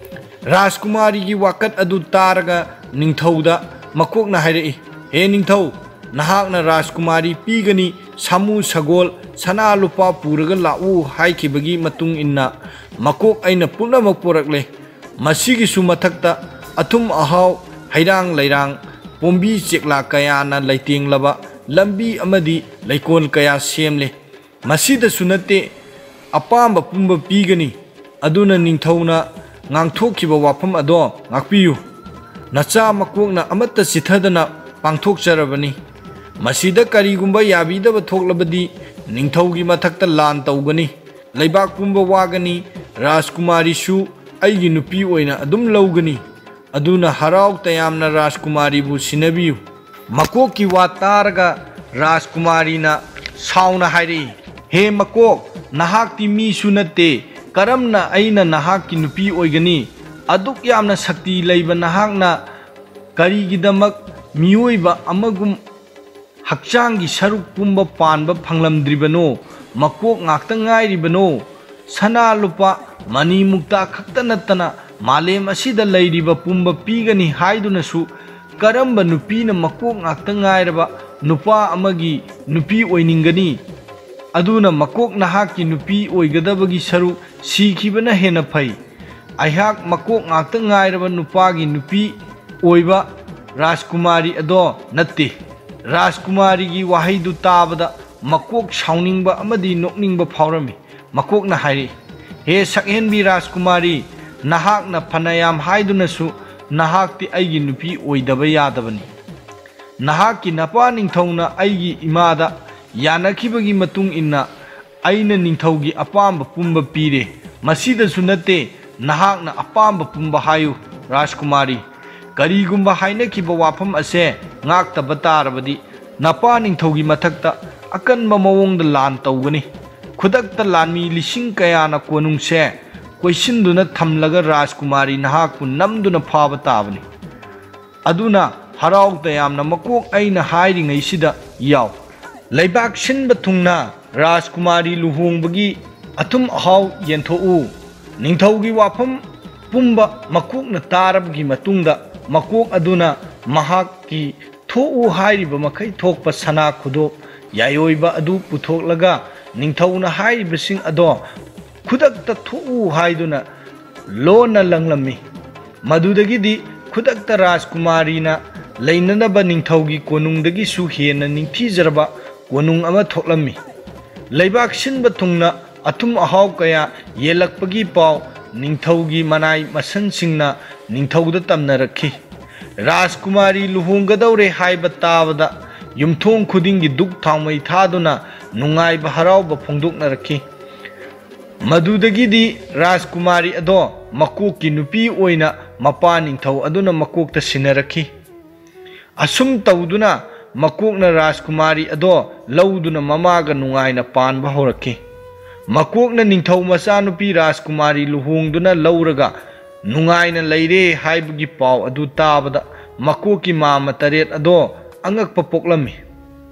ꯔꯥꯖꯀꯨꯃꯥꯔꯤꯒꯤ ꯋꯥꯀꯠ ꯑꯗꯨ ꯇꯥꯔꯒ ꯅꯤꯡꯊꯧꯗ ꯃꯀꯣꯛꯅ ꯍꯥꯏꯔꯛꯏ, "ꯍꯦ ꯅꯤꯡꯊꯧ, ꯅꯍꯥꯛꯅ ꯔꯥꯖꯀꯨꯃꯥꯔꯤ ꯄꯤꯒꯅꯤ, ꯁꯥꯃꯨ ꯁꯒꯣꯜ, ꯁꯅꯥ ꯂꯨꯄꯥ ꯄꯨꯔꯒ ꯂꯥꯛꯎ ꯍꯥꯏꯈꯤꯕꯒꯤ ꯃꯇꯨꯡ ꯏꯟꯅ ꯃꯀꯣꯛ ꯑꯩꯅ ꯄꯨꯝꯅꯃꯛ ꯄꯨꯔꯛꯂꯦ꯫ ꯃꯁꯤꯒꯤꯁꯨ ꯃꯊꯛꯇ ꯑꯊꯨꯝ ꯑꯍꯥꯎ, ꯍꯩꯔꯥꯡ ꯂꯩꯔꯥꯡ, ꯄꯣꯝꯕꯤ ꯆꯦꯛꯂꯥ ꯀꯌꯥꯅ ꯂꯩꯇꯦꯡꯂꯕ ꯂꯝꯕꯤ ꯑꯃꯗꯤ ꯂꯩꯀꯣꯜ ꯀꯌꯥ ꯁꯦꯝꯂꯦ꯫ ꯃꯁꯤꯗꯁꯨ ꯅꯠꯇꯦ, ꯑꯄꯥꯝꯕ ꯄꯨꯝꯕ ꯄꯤꯒꯅꯤ꯫ ꯑꯗꯨꯅ ꯅꯤꯡꯊꯧꯅ ꯉꯥꯡꯊꯣꯛꯈꯤꯕ ꯋꯥꯐꯝ ꯑꯗꯣ ꯉꯥꯛꯄꯤꯌꯨ꯫ ꯅꯆꯥ ꯃꯀꯣꯛꯅ ꯑꯃꯠꯇ ꯆꯤꯠꯊꯗꯅ ꯄꯥꯡꯊꯣꯛꯆꯔꯕꯅꯤ꯫ ꯃꯁꯤꯗ ꯀꯔꯤꯒꯨꯝꯕ ꯌꯥꯕꯤꯗꯕ ꯊꯣꯛꯂꯕꯗꯤ ꯅꯤꯡꯊꯧꯒꯤ ꯃꯊꯛꯇ ꯂꯥꯟ ꯇꯧꯒꯅꯤ꯫ ꯂꯩꯕꯥꯛ ꯄꯨꯝꯕ ꯋꯥꯒꯅꯤ꯫ ꯔꯥꯖꯀꯨꯃꯥꯔꯤꯁꯨ ꯑꯩꯒꯤ ꯅꯨꯄꯤ ꯑꯣꯏꯅ ꯑꯗꯨꯝ ꯂꯧꯒꯅꯤ꯫ ꯑꯗꯨꯅ ꯍꯔꯥꯎ ꯇꯌꯥꯝꯅ ꯔꯥꯖꯀꯨꯃꯥꯔꯤꯕꯨ ꯁꯤꯟꯅꯕꯤꯌꯨ꯫" ꯃꯀꯣꯛꯀꯤ ꯋꯥ ꯇꯥꯔꯒ ꯔꯥꯖꯀꯨꯃꯥꯔꯤꯅ ꯁꯥꯎꯅ ꯍꯥꯏꯔꯛꯏ, "ꯍꯦ ꯃꯀꯣꯛ, ꯅꯍꯥꯛꯇꯤ ꯃꯤꯁꯨ ꯅꯠꯇꯦ, ꯀꯔꯝꯅ ꯑꯩꯅ ꯅꯍꯥꯛꯀꯤ ꯅꯨꯄꯤ ꯑꯣꯏꯒꯅꯤ? ꯑꯗꯨꯛ ꯌꯥꯝꯅ ꯁꯛꯇꯤ ꯂꯩꯕ ꯅꯍꯥꯛꯅ ꯀꯔꯤꯒꯤꯗꯃꯛ ꯃꯤꯑꯣꯏꯕ ꯑꯃꯒꯨꯝ ꯍꯛꯆꯥꯡꯒꯤ ꯁꯔꯨꯛ ꯄꯨꯝꯕ ꯄꯥꯟꯕ ꯐꯪꯂꯝꯗ꯭ꯔꯤꯕꯅꯣ? ꯃꯀꯣꯛ ꯉꯥꯛꯇ ꯉꯥꯏꯔꯤꯕꯅꯣ? ꯁꯅꯥ ꯂꯨꯄꯥ, ꯃꯅꯤ ꯃꯨꯛꯇꯥ ꯈꯛꯇ ꯅꯠꯇꯅ ꯃꯥꯂꯦꯝ ꯑꯁꯤꯗ ꯂꯩꯔꯤꯕ ꯄꯨꯝꯕ ꯄꯤꯒꯅꯤ ꯍꯥꯏꯗꯨꯅꯁꯨ ꯀꯔꯝꯕ ꯅꯨꯄꯤꯅ ꯃꯀꯣꯛ ꯉꯥꯛꯇ ꯉꯥꯏꯔꯕ ꯅꯨꯄꯥ ꯑꯃꯒꯤ ꯅꯨꯄꯤ ꯑꯣꯏꯅꯤꯡꯒꯅꯤ? ꯑꯗꯨꯅ ꯃꯀꯣꯛ ꯅꯍꯥꯛꯀꯤ ꯅꯨꯄꯤ ꯑꯣꯏꯒꯗꯕꯒꯤ ꯁꯔꯨꯛ ꯁꯤꯈꯤꯕꯅ ꯍꯦꯟꯅ ꯐꯩ꯫ ꯑꯩꯍꯥꯛ ꯃꯀꯣꯛ ꯉꯥꯛꯇ ꯉꯥꯏꯔꯕ ꯅꯨꯄꯥꯒꯤ ꯅꯨꯄꯤ ꯑꯣꯏꯕ ꯔꯥꯖꯀꯨꯃꯥꯔꯤ ꯑꯗꯣ ꯅꯠꯇꯦ꯫" ꯔꯥꯖꯀꯨꯃꯥꯔꯤꯒꯤ ꯋꯥꯍꯩꯗꯨ ꯇꯥꯕꯗ ꯃꯀꯣꯛ ꯁꯥꯎꯅꯤꯡꯕ ꯑꯃꯗꯤ ꯅꯣꯛꯅꯤꯡꯕ ꯐꯥꯎꯔꯝꯃꯤ꯫ ꯃꯀꯣꯛꯅ ꯍꯥꯏꯔꯛꯏ, "ꯍꯦ ꯁꯛꯍꯦꯟꯕꯤ ꯔꯥꯖꯀꯨꯃꯥꯔꯤ, ꯅꯍꯥꯛꯅ ꯐꯅꯌꯥꯝ ꯍꯥꯏꯗꯨꯅꯁꯨ ꯅꯍꯥꯛꯇꯤ ꯑꯩꯒꯤ ꯅꯨꯄꯤ ꯑꯣꯏꯗꯕ ꯌꯥꯗꯕꯅꯤ꯫ ꯅꯍꯥꯛꯀꯤ ꯅꯄꯥ ꯅꯤꯡꯊꯧꯅ ꯑꯩꯒꯤ ꯏꯃꯥꯗ ꯌꯥꯅꯈꯤꯕꯒꯤ ꯃꯇꯨꯡ ꯏꯟꯅ ꯑꯩꯅ ꯅꯤꯡꯊꯧꯒꯤ ꯑꯄꯥꯝꯕ ꯄꯨꯝꯕ ꯄꯤꯔꯦ꯫ ꯃꯁꯤꯗꯁꯨ ꯅꯠꯇꯦ, ꯅꯍꯥꯛꯅ ꯑꯄꯥꯝꯕ ꯄꯨꯝꯕ ꯍꯥꯏꯌꯨ ꯔꯥꯖꯀꯨꯃꯥꯔꯤ꯫ ꯀꯔꯤꯒꯨꯝꯕ ꯍꯥꯏꯅꯈꯤꯕ ꯋꯥꯐꯝ ꯑꯁꯦ ꯉꯥꯛꯇꯕ ꯇꯥꯔꯕꯗꯤ ꯅꯄꯥ ꯅꯤꯡꯊꯧꯒꯤ ꯃꯊꯛꯇ ꯑꯀꯟꯕ ꯃꯑꯣꯡꯗ ꯂꯥꯟ ꯇꯧꯒꯅꯤ꯫" ꯈꯨꯗꯛꯇ ꯂꯥꯟꯃꯤ ꯂꯤꯁꯤꯡ ꯀꯌꯥꯅ ꯀꯣꯅꯨꯡꯁꯦ ꯀꯣꯏꯁꯤꯟꯗꯨꯅ ꯊꯝꯂꯒ ꯔꯥꯖꯀꯨꯃꯥꯔꯤ ꯅꯍꯥꯛꯄꯨ ꯅꯝꯗꯨꯅ ꯐꯥꯕ ꯇꯥꯕꯅꯤ꯫ ꯑꯗꯨꯅ ꯍꯔꯥꯎ ꯇꯌꯥꯝꯅ ꯃꯀꯣꯛ ꯑꯩꯅ ꯍꯥꯏꯔꯤꯉꯩꯁꯤꯗ ꯌꯥꯎ꯫ ꯂꯩꯕꯥꯛ ꯁꯤꯟꯕ ꯊꯨꯡꯅ ꯔꯥꯖꯀꯨꯃꯥꯔꯤ ꯂꯨꯍꯣꯡꯕꯒꯤ ꯑꯊꯨꯝ ꯑꯍꯥꯎ ꯌꯦꯟꯊꯣꯛꯎ꯫ ꯅꯤꯡꯊꯧꯒꯤ ꯋꯥꯐꯝ ꯄꯨꯝꯕ ꯃꯀꯣꯛꯅ ꯇꯥꯔꯕꯒꯤ ꯃꯇꯨꯡꯗ ꯃꯀꯣꯛ ꯑꯗꯨꯅ ꯃꯍꯥꯛꯀꯤ ꯊꯣꯛꯎ ꯍꯥꯏꯔꯤꯕ ꯃꯈꯩ ꯊꯣꯛꯄ ꯁꯅꯥ ꯈꯨꯗꯣꯞ ꯌꯥꯏꯑꯣꯏꯕ ꯑꯗꯨ ꯄꯨꯊꯣꯛꯂꯒ ꯅꯤꯡꯊꯧꯅ ꯍꯥꯏꯔꯤꯕꯁꯤꯡ ꯑꯗꯣ ꯈꯨꯗꯛꯇ ꯊꯣꯛꯎ ꯍꯥꯏꯗꯨꯅ ꯂꯣꯟꯅ ꯂꯪꯂꯝꯃꯤ꯫ ꯃꯗꯨꯗꯒꯤꯗꯤ ꯈꯨꯗꯛꯇ ꯔꯥꯖꯀꯨꯃꯥꯔꯤꯅ ꯂꯩꯅꯅꯕ ꯅꯤꯡꯊꯧꯒꯤ ꯀꯣꯅꯨꯡꯗꯒꯤꯁꯨ ꯍꯦꯟꯅ ꯅꯤꯡꯊꯤꯖꯔꯕ ꯀꯣꯅꯨꯡ ꯑꯃ ꯊꯣꯛꯂꯝꯃꯤ꯫ ꯂꯩꯕꯥꯛ ꯁꯤꯟꯕ ꯊꯨꯡꯅ ꯑꯊꯨꯝ ꯑꯍꯥꯎ ꯀꯌꯥ ꯌꯦꯜꯂꯛꯄꯒꯤ ꯄꯥꯎ ꯅꯤꯡꯊꯧꯒꯤ ꯃꯅꯥꯏ ꯃꯁꯟꯁꯤꯡꯅ ꯅꯤꯡꯊꯧꯗ ꯇꯝꯅꯔꯛꯈꯤ꯫ ꯔꯥꯖꯀꯨꯃꯥꯔꯤ ꯂꯨꯍꯣꯡꯒꯗꯧꯔꯦ ꯍꯥꯏꯕ ꯇꯥꯕꯗ ꯌꯨꯝꯊꯣꯡ ꯈꯨꯗꯤꯡꯒꯤ ꯗꯨꯛ ꯊꯥꯎꯃꯩ ꯊꯥꯗꯨꯅ ꯅꯨꯡꯉꯥꯏꯕ ꯍꯔꯥꯎꯕ ꯐꯣꯡꯗꯣꯛꯅꯔꯛꯈꯤ꯫ ꯃꯗꯨꯗꯒꯤꯗꯤ ꯔꯥꯖꯀꯨꯃꯥꯔꯤ ꯑꯗꯣ ꯃꯀꯣꯛꯀꯤ ꯅꯨꯄꯤ ꯑꯣꯏꯅ ꯃꯄꯥ ꯅꯤꯡꯊꯧ ꯑꯗꯨꯅ ꯃꯀꯣꯛꯇ ꯁꯤꯟꯅꯔꯛꯈꯤ꯫ ꯑꯁꯨꯝ ꯇꯧꯗꯨꯅ ꯃꯀꯣꯛꯅ ꯔꯥꯖꯀꯨꯃꯥꯔꯤ ꯑꯗꯣ ꯂꯧꯗꯨꯅ ꯃꯃꯥꯒ ꯅꯨꯡꯉꯥꯏꯅ ꯄꯥꯟꯕ ꯍꯧꯔꯛꯈꯤ꯫ ꯃꯀꯣꯛꯅ ꯅꯤꯡꯊꯧ ꯃꯆꯥꯅꯨꯄꯤ ꯔꯥꯖꯀꯨꯃꯥꯔꯤ ꯂꯨꯍꯣꯡꯗꯨꯅ ꯂꯧꯔꯒ ꯅꯨꯡꯉꯥꯏꯅ ꯂꯩꯔꯦ ꯍꯥꯏꯕꯒꯤ ꯄꯥꯎ ꯑꯗꯨ ꯇꯥꯕꯗ ꯃꯀꯣꯛꯀꯤ ꯃꯥꯃ ꯇꯔꯦꯠ ꯑꯗꯣ ꯑꯉꯛꯄ ꯄꯣꯛꯂꯝꯃꯤ꯫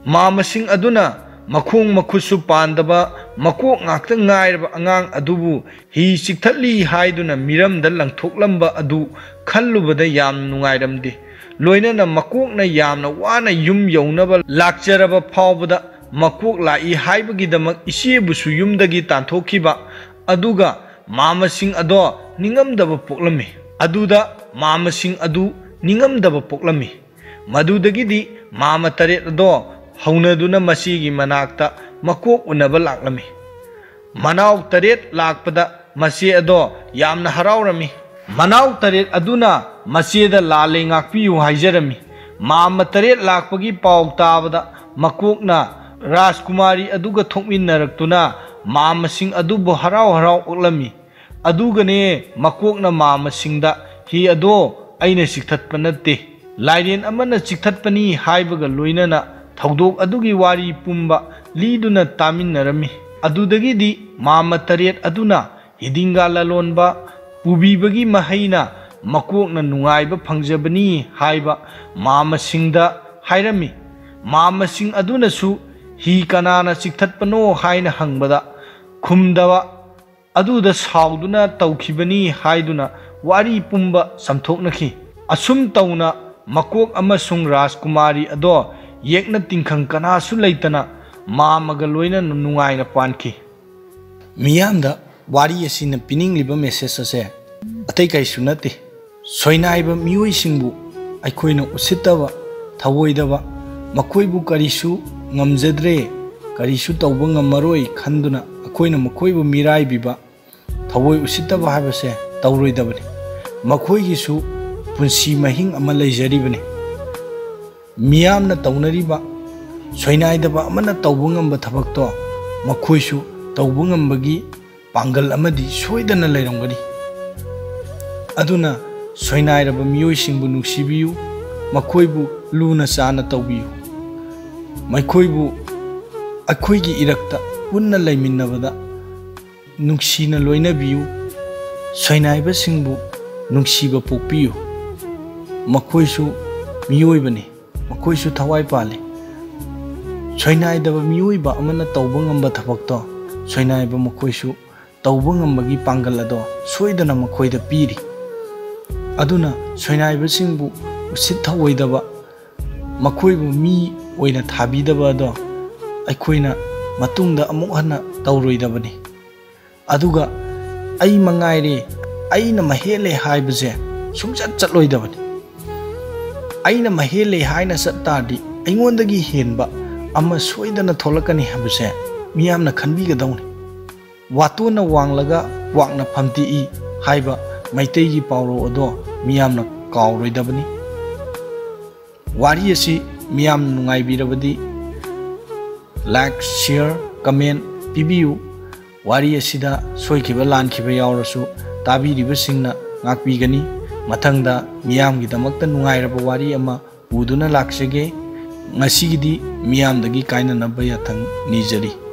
ꯃꯥꯃꯁꯤꯡ ꯑꯗꯨꯅ ꯃꯈꯣꯡ ꯃꯈꯨꯠꯁꯨ ꯄꯥꯟꯗꯕ ꯃꯀꯣꯛ ꯉꯥꯛꯇ ꯉꯥꯏꯔꯕ ꯑꯉꯥꯡ ꯑꯗꯨꯕꯨ ꯍꯤ ꯆꯤꯛꯊꯠꯂꯤ ꯍꯥꯏꯗꯨꯅ ꯃꯤꯔꯝꯗ ꯂꯪꯊꯣꯛꯂꯝꯕ ꯑꯗꯨ ꯈꯜꯂꯨꯕꯗ ꯌꯥꯝ ꯅꯨꯡꯉꯥꯏꯔꯝꯗꯦ꯫ ꯂꯣꯏꯅꯅ ꯃꯀꯣꯛꯅ ꯌꯥꯝꯅ ꯋꯥꯅ ꯌꯨꯝ ꯌꯧꯅꯕ ꯂꯥꯛꯆꯔꯕ ꯐꯥꯎꯕꯗ ꯃꯀꯣꯛ ꯂꯥꯛꯏ ꯍꯥꯏꯕꯒꯤꯗꯃꯛ ꯏꯆꯦꯕꯨꯁꯨ ꯌꯨꯝꯗꯒꯤ ꯇꯥꯟꯊꯣꯛꯈꯤꯕ ꯑꯗꯨꯒ ꯃꯥꯃꯁꯤꯡ ꯑꯗꯣ ꯅꯤꯡꯉꯝꯗꯕ ꯄꯣꯛꯂꯝꯃꯤ꯫ ꯑꯗꯨꯗ ꯃꯥꯃꯁꯤꯡ ꯑꯗꯨ ꯅꯤꯡꯉꯝꯗꯕ ꯄꯣꯛꯂꯝꯃꯤ꯫ ꯃꯗꯨꯗꯒꯤꯗꯤ ꯃꯥꯃ ꯇꯔꯦꯠ ꯑꯗꯣ ꯍꯧꯅꯗꯨꯅ ꯃꯆꯦꯒꯤ ꯃꯅꯥꯛꯇ ꯃꯀꯣꯛ ꯎꯅꯕ ꯂꯥꯛꯂꯝꯃꯤ꯫ ꯃꯅꯥꯎ ꯇꯔꯦꯠ ꯂꯥꯛꯄꯗ ꯃꯆꯦ ꯑꯗꯣ ꯌꯥꯝꯅ ꯍꯔꯥꯎꯔꯝꯃꯤ꯫ ꯃꯅꯥꯎ ꯇꯔꯦꯠ ꯑꯗꯨꯅ ꯃꯆꯦꯗ ꯂꯥꯜꯂꯦ ꯉꯥꯛꯄꯤꯌꯨ ꯍꯥꯏꯖꯔꯝꯃꯤ꯫ ꯃꯥꯃ ꯇꯔꯦꯠ ꯂꯥꯛꯄꯒꯤ ꯄꯥꯎ ꯇꯥꯕꯗ ꯃꯀꯣꯛꯅ ꯔꯥꯖꯀꯨꯃꯥꯔꯤ ꯑꯗꯨꯒ ꯊꯣꯛꯃꯤꯟꯅꯔꯛꯇꯨꯅ ꯃꯥꯃꯁꯤꯡ ꯑꯗꯨꯕꯨ ꯍꯔꯥꯎ ꯍꯔꯥꯎ ꯑꯣꯛꯂꯝꯃꯤ꯫ ꯑꯗꯨꯒꯅꯦ ꯃꯀꯣꯛꯅ ꯃꯥꯃꯁꯤꯡꯗ ꯍꯤ ꯑꯗꯣ ꯑꯩꯅ ꯆꯤꯛꯊꯠꯄ ꯅꯠꯇꯦ, ꯂꯥꯏꯔꯦꯟ ꯑꯃꯅ ꯆꯤꯛꯊꯠꯄꯅꯤ ꯍꯥꯏꯕꯒ ꯂꯣꯏꯅꯅ ꯊꯧꯗꯣꯛ ꯑꯗꯨꯒꯤ ꯋꯥꯔꯤ ꯄꯨꯝꯕ ꯂꯤꯗꯨꯅ ꯇꯥꯃꯤꯟꯅꯔꯝꯃꯤ꯫ ꯑꯗꯨꯗꯒꯤꯗꯤ ꯃꯥꯃ ꯇꯔꯦꯠ ꯑꯗꯨꯅ ꯍꯤꯗꯤꯡꯒꯥ ꯂꯂꯣꯟꯕ ꯄꯨꯕꯤꯕꯒꯤ ꯃꯍꯩꯅ ꯃꯀꯣꯛꯅ ꯅꯨꯡꯉꯥꯏꯕ ꯐꯪꯖꯕꯅꯤ ꯍꯥꯏꯕ ꯃꯥꯃꯁꯤꯡꯗ ꯍꯥꯏꯔꯝꯃꯤ꯫ ꯃꯥꯃꯁꯤꯡ ꯑꯗꯨꯅꯁꯨ ꯍꯤ ꯀꯅꯥꯅ ꯆꯤꯛꯊꯠꯄꯅꯣ ꯍꯥꯏꯅ ꯍꯪꯕꯗ ꯈꯨꯝꯗꯕ ꯑꯗꯨꯗ ꯁꯥꯎꯗꯨꯅ ꯇꯧꯈꯤꯕꯅꯤ ꯍꯥꯏꯗꯨꯅ ꯋꯥꯔꯤ ꯄꯨꯝꯕ ꯆꯝꯊꯣꯛꯅꯈꯤ꯫ ꯑꯁꯨꯝ ꯇꯧꯅ ꯃꯀꯣꯛ ꯑꯃꯁꯨꯡ ꯔꯥꯖꯀꯨꯃꯥꯔꯤ ꯑꯗꯣ ꯌꯦꯛꯅ ꯇꯤꯡꯈꯪ ꯀꯅꯥꯁꯨ ꯂꯩꯇꯅ ꯃꯥꯃꯒ ꯂꯣꯏꯅꯅ ꯅꯨꯡꯉꯥꯏꯅ ꯄꯥꯟꯈꯤ꯫ ꯃꯤꯌꯥꯝꯗ ꯋꯥꯔꯤ ꯑꯁꯤꯅ ꯄꯤꯅꯤꯡꯂꯤꯕ ꯃꯦꯁꯦꯖ ꯑꯁꯦ ꯑꯇꯩ ꯀꯩꯁꯨ ꯅꯠꯇꯦ꯫ ꯁꯣꯏꯅꯥꯏꯕ ꯃꯤꯑꯣꯏꯁꯤꯡꯕꯨ ꯑꯩꯈꯣꯏꯅ ꯎꯁꯤꯠꯇꯕ, ꯊꯧꯑꯣꯏꯗꯕ, ꯃꯈꯣꯏꯕꯨ ꯀꯔꯤꯁꯨ ꯉꯝꯖꯗ꯭ꯔꯦ, ꯀꯔꯤꯁꯨ ꯇꯧꯕ ꯉꯝꯃꯔꯣꯏ ꯈꯟꯗꯨꯅ ꯑꯩꯈꯣꯏꯅ ꯃꯈꯣꯏꯕꯨ ꯃꯤꯔꯥꯏꯕꯤꯕ, ꯊꯧꯑꯣꯏ ꯎꯁꯤꯠꯇꯕ ꯍꯥꯏꯕꯁꯦ ꯇꯧꯔꯣꯏꯗꯕꯅꯤ꯫ ꯃꯈꯣꯏꯒꯤꯁꯨ ꯄꯨꯟꯁꯤ ꯃꯍꯤꯡ ꯑꯃ ꯂꯩꯖꯔꯤꯕꯅꯤ꯫ ꯃꯤꯌꯥꯝꯅ ꯇꯧꯅꯔꯤꯕ ꯁꯣꯏꯅꯥꯏꯗꯕ ꯑꯃꯅ ꯇꯧꯕ ꯉꯝꯕ ꯊꯕꯛꯇꯣ ꯃꯈꯣꯏꯁꯨ ꯇꯧꯕ ꯉꯝꯕꯒꯤ ꯄꯥꯡꯒꯜ ꯑꯃꯗꯤ ꯁꯣꯏꯗꯅ ꯂꯩꯔꯝꯒꯅꯤ꯫ ꯑꯗꯨꯅ ꯁꯣꯏꯅꯥꯏꯔꯕ ꯃꯤꯑꯣꯏꯁꯤꯡꯕꯨ ꯅꯨꯡꯁꯤꯕꯤꯌꯨ, ꯃꯈꯣꯏꯕꯨ ꯂꯨꯅ ꯆꯥꯟꯅ ꯇꯧꯕꯤꯌꯨ꯫ ꯃꯈꯣꯏꯕꯨ ꯑꯩꯈꯣꯏꯒꯤ ꯏꯔꯛꯇ ꯄꯨꯟꯅ ꯂꯩꯃꯤꯟꯅꯕꯗ ꯅꯨꯡꯁꯤꯅ ꯂꯣꯏꯅꯕꯤꯌꯨ꯫ ꯁꯣꯏꯅꯥꯏꯕꯁꯤꯡꯕꯨ ꯅꯨꯡꯁꯤꯕ ꯄꯣꯛꯄꯤꯌꯨ꯫ ꯃꯈꯣꯏꯁꯨ ꯃꯤꯑꯣꯏꯕꯅꯤ, ꯃꯈꯣꯏꯁꯨ ꯊꯋꯥꯏ ꯄꯥꯜꯂꯤ꯫ ꯁꯣꯏꯅꯥꯏꯗꯕ ꯃꯤꯑꯣꯏꯕ ꯑꯃꯅ ꯇꯧꯕ ꯉꯝꯕ ꯊꯕꯛꯇꯣ ꯁꯣꯏꯅꯥꯏꯕ ꯃꯈꯣꯏꯁꯨ ꯇꯧꯕ ꯉꯝꯕꯒꯤ ꯄꯥꯡꯒꯜ ꯑꯗꯣ ꯁꯣꯏꯗꯅ ꯃꯈꯣꯏꯗ ꯄꯤꯔꯤ꯫ ꯑꯗꯨꯅ ꯁꯣꯏꯅꯥꯏꯕꯁꯤꯡꯕꯨ ꯎꯁꯤꯠ ꯊꯑꯣꯏꯗꯕ, ꯃꯈꯣꯏꯕꯨ ꯃꯤ ꯑꯣꯏꯅ ꯊꯥꯕꯤꯗꯕ ꯑꯗꯣ ꯑꯩꯈꯣꯏꯅ ꯃꯇꯨꯡꯗ ꯑꯃꯨꯛ ꯍꯟꯅ ꯇꯧꯔꯣꯏꯗꯕꯅꯤ꯫ ꯑꯗꯨꯒ ꯑꯩ ꯃꯉꯥꯏꯔꯦ, ꯑꯩꯅ ꯃꯍꯦꯜꯂꯦ ꯍꯥꯏꯕꯁꯦ ꯁꯨꯡꯆꯠ ꯆꯠꯂꯣꯏꯗꯕꯅꯤ꯫ ꯑꯩꯅ ꯃꯍꯦꯜꯂꯦ ꯍꯥꯏꯅ ꯆꯠ ꯇꯥꯔꯗꯤ ꯑꯩꯉꯣꯟꯗꯒꯤ ꯍꯦꯟꯕ ꯑꯃ ꯁꯣꯏꯗꯅ ꯊꯣꯛꯂꯛꯀꯅꯤ ꯍꯥꯏꯕꯁꯦ ꯃꯤꯌꯥꯝꯅ ꯈꯟꯕꯤꯒꯗꯧꯅꯤ꯫ "ꯋꯥꯇꯣꯟꯅ ꯋꯥꯡꯂꯒ ꯀ꯭ꯋꯥꯛꯅ ꯐꯝꯇꯦꯛꯏ" ꯍꯥꯏꯕ ꯃꯩꯇꯩꯒꯤ ꯄꯥꯎꯔꯧ ꯑꯗꯣ ꯃꯤꯌꯥꯝꯅ ꯀꯥꯎꯔꯣꯏꯗꯕꯅꯤ꯫ ꯋꯥꯔꯤ ꯑꯁꯤ ꯃꯤꯌꯥꯝꯅ ꯅꯨꯡꯉꯥꯏꯕꯤꯔꯕꯗꯤ like, share, comment ꯄꯤꯕꯤꯌꯨ꯫ ꯋꯥꯔꯤ ꯑꯁꯤꯗ ꯁꯣꯏꯈꯤꯕ ꯂꯥꯟꯈꯤꯕ ꯌꯥꯎꯔꯁꯨ ꯇꯥꯕꯤꯔꯤꯕꯁꯤꯡꯅ ꯉꯥꯛꯄꯤꯒꯅꯤ꯫ ꯃꯊꯪꯗ ꯃꯤꯌꯥꯝꯒꯤꯗꯃꯛꯇ ꯅꯨꯡꯉꯥꯏꯔꯕ ꯋꯥꯔꯤ ꯑꯃ ꯄꯨꯗꯨꯅ ꯂꯥꯛꯆꯒꯦ꯫ ꯉꯁꯤꯒꯤꯗꯤ ꯃꯤꯌꯥꯝꯗꯒꯤ ꯀꯥꯏꯅꯅꯕ ꯌꯥꯊꯪ ꯅꯤꯖꯔꯤ꯫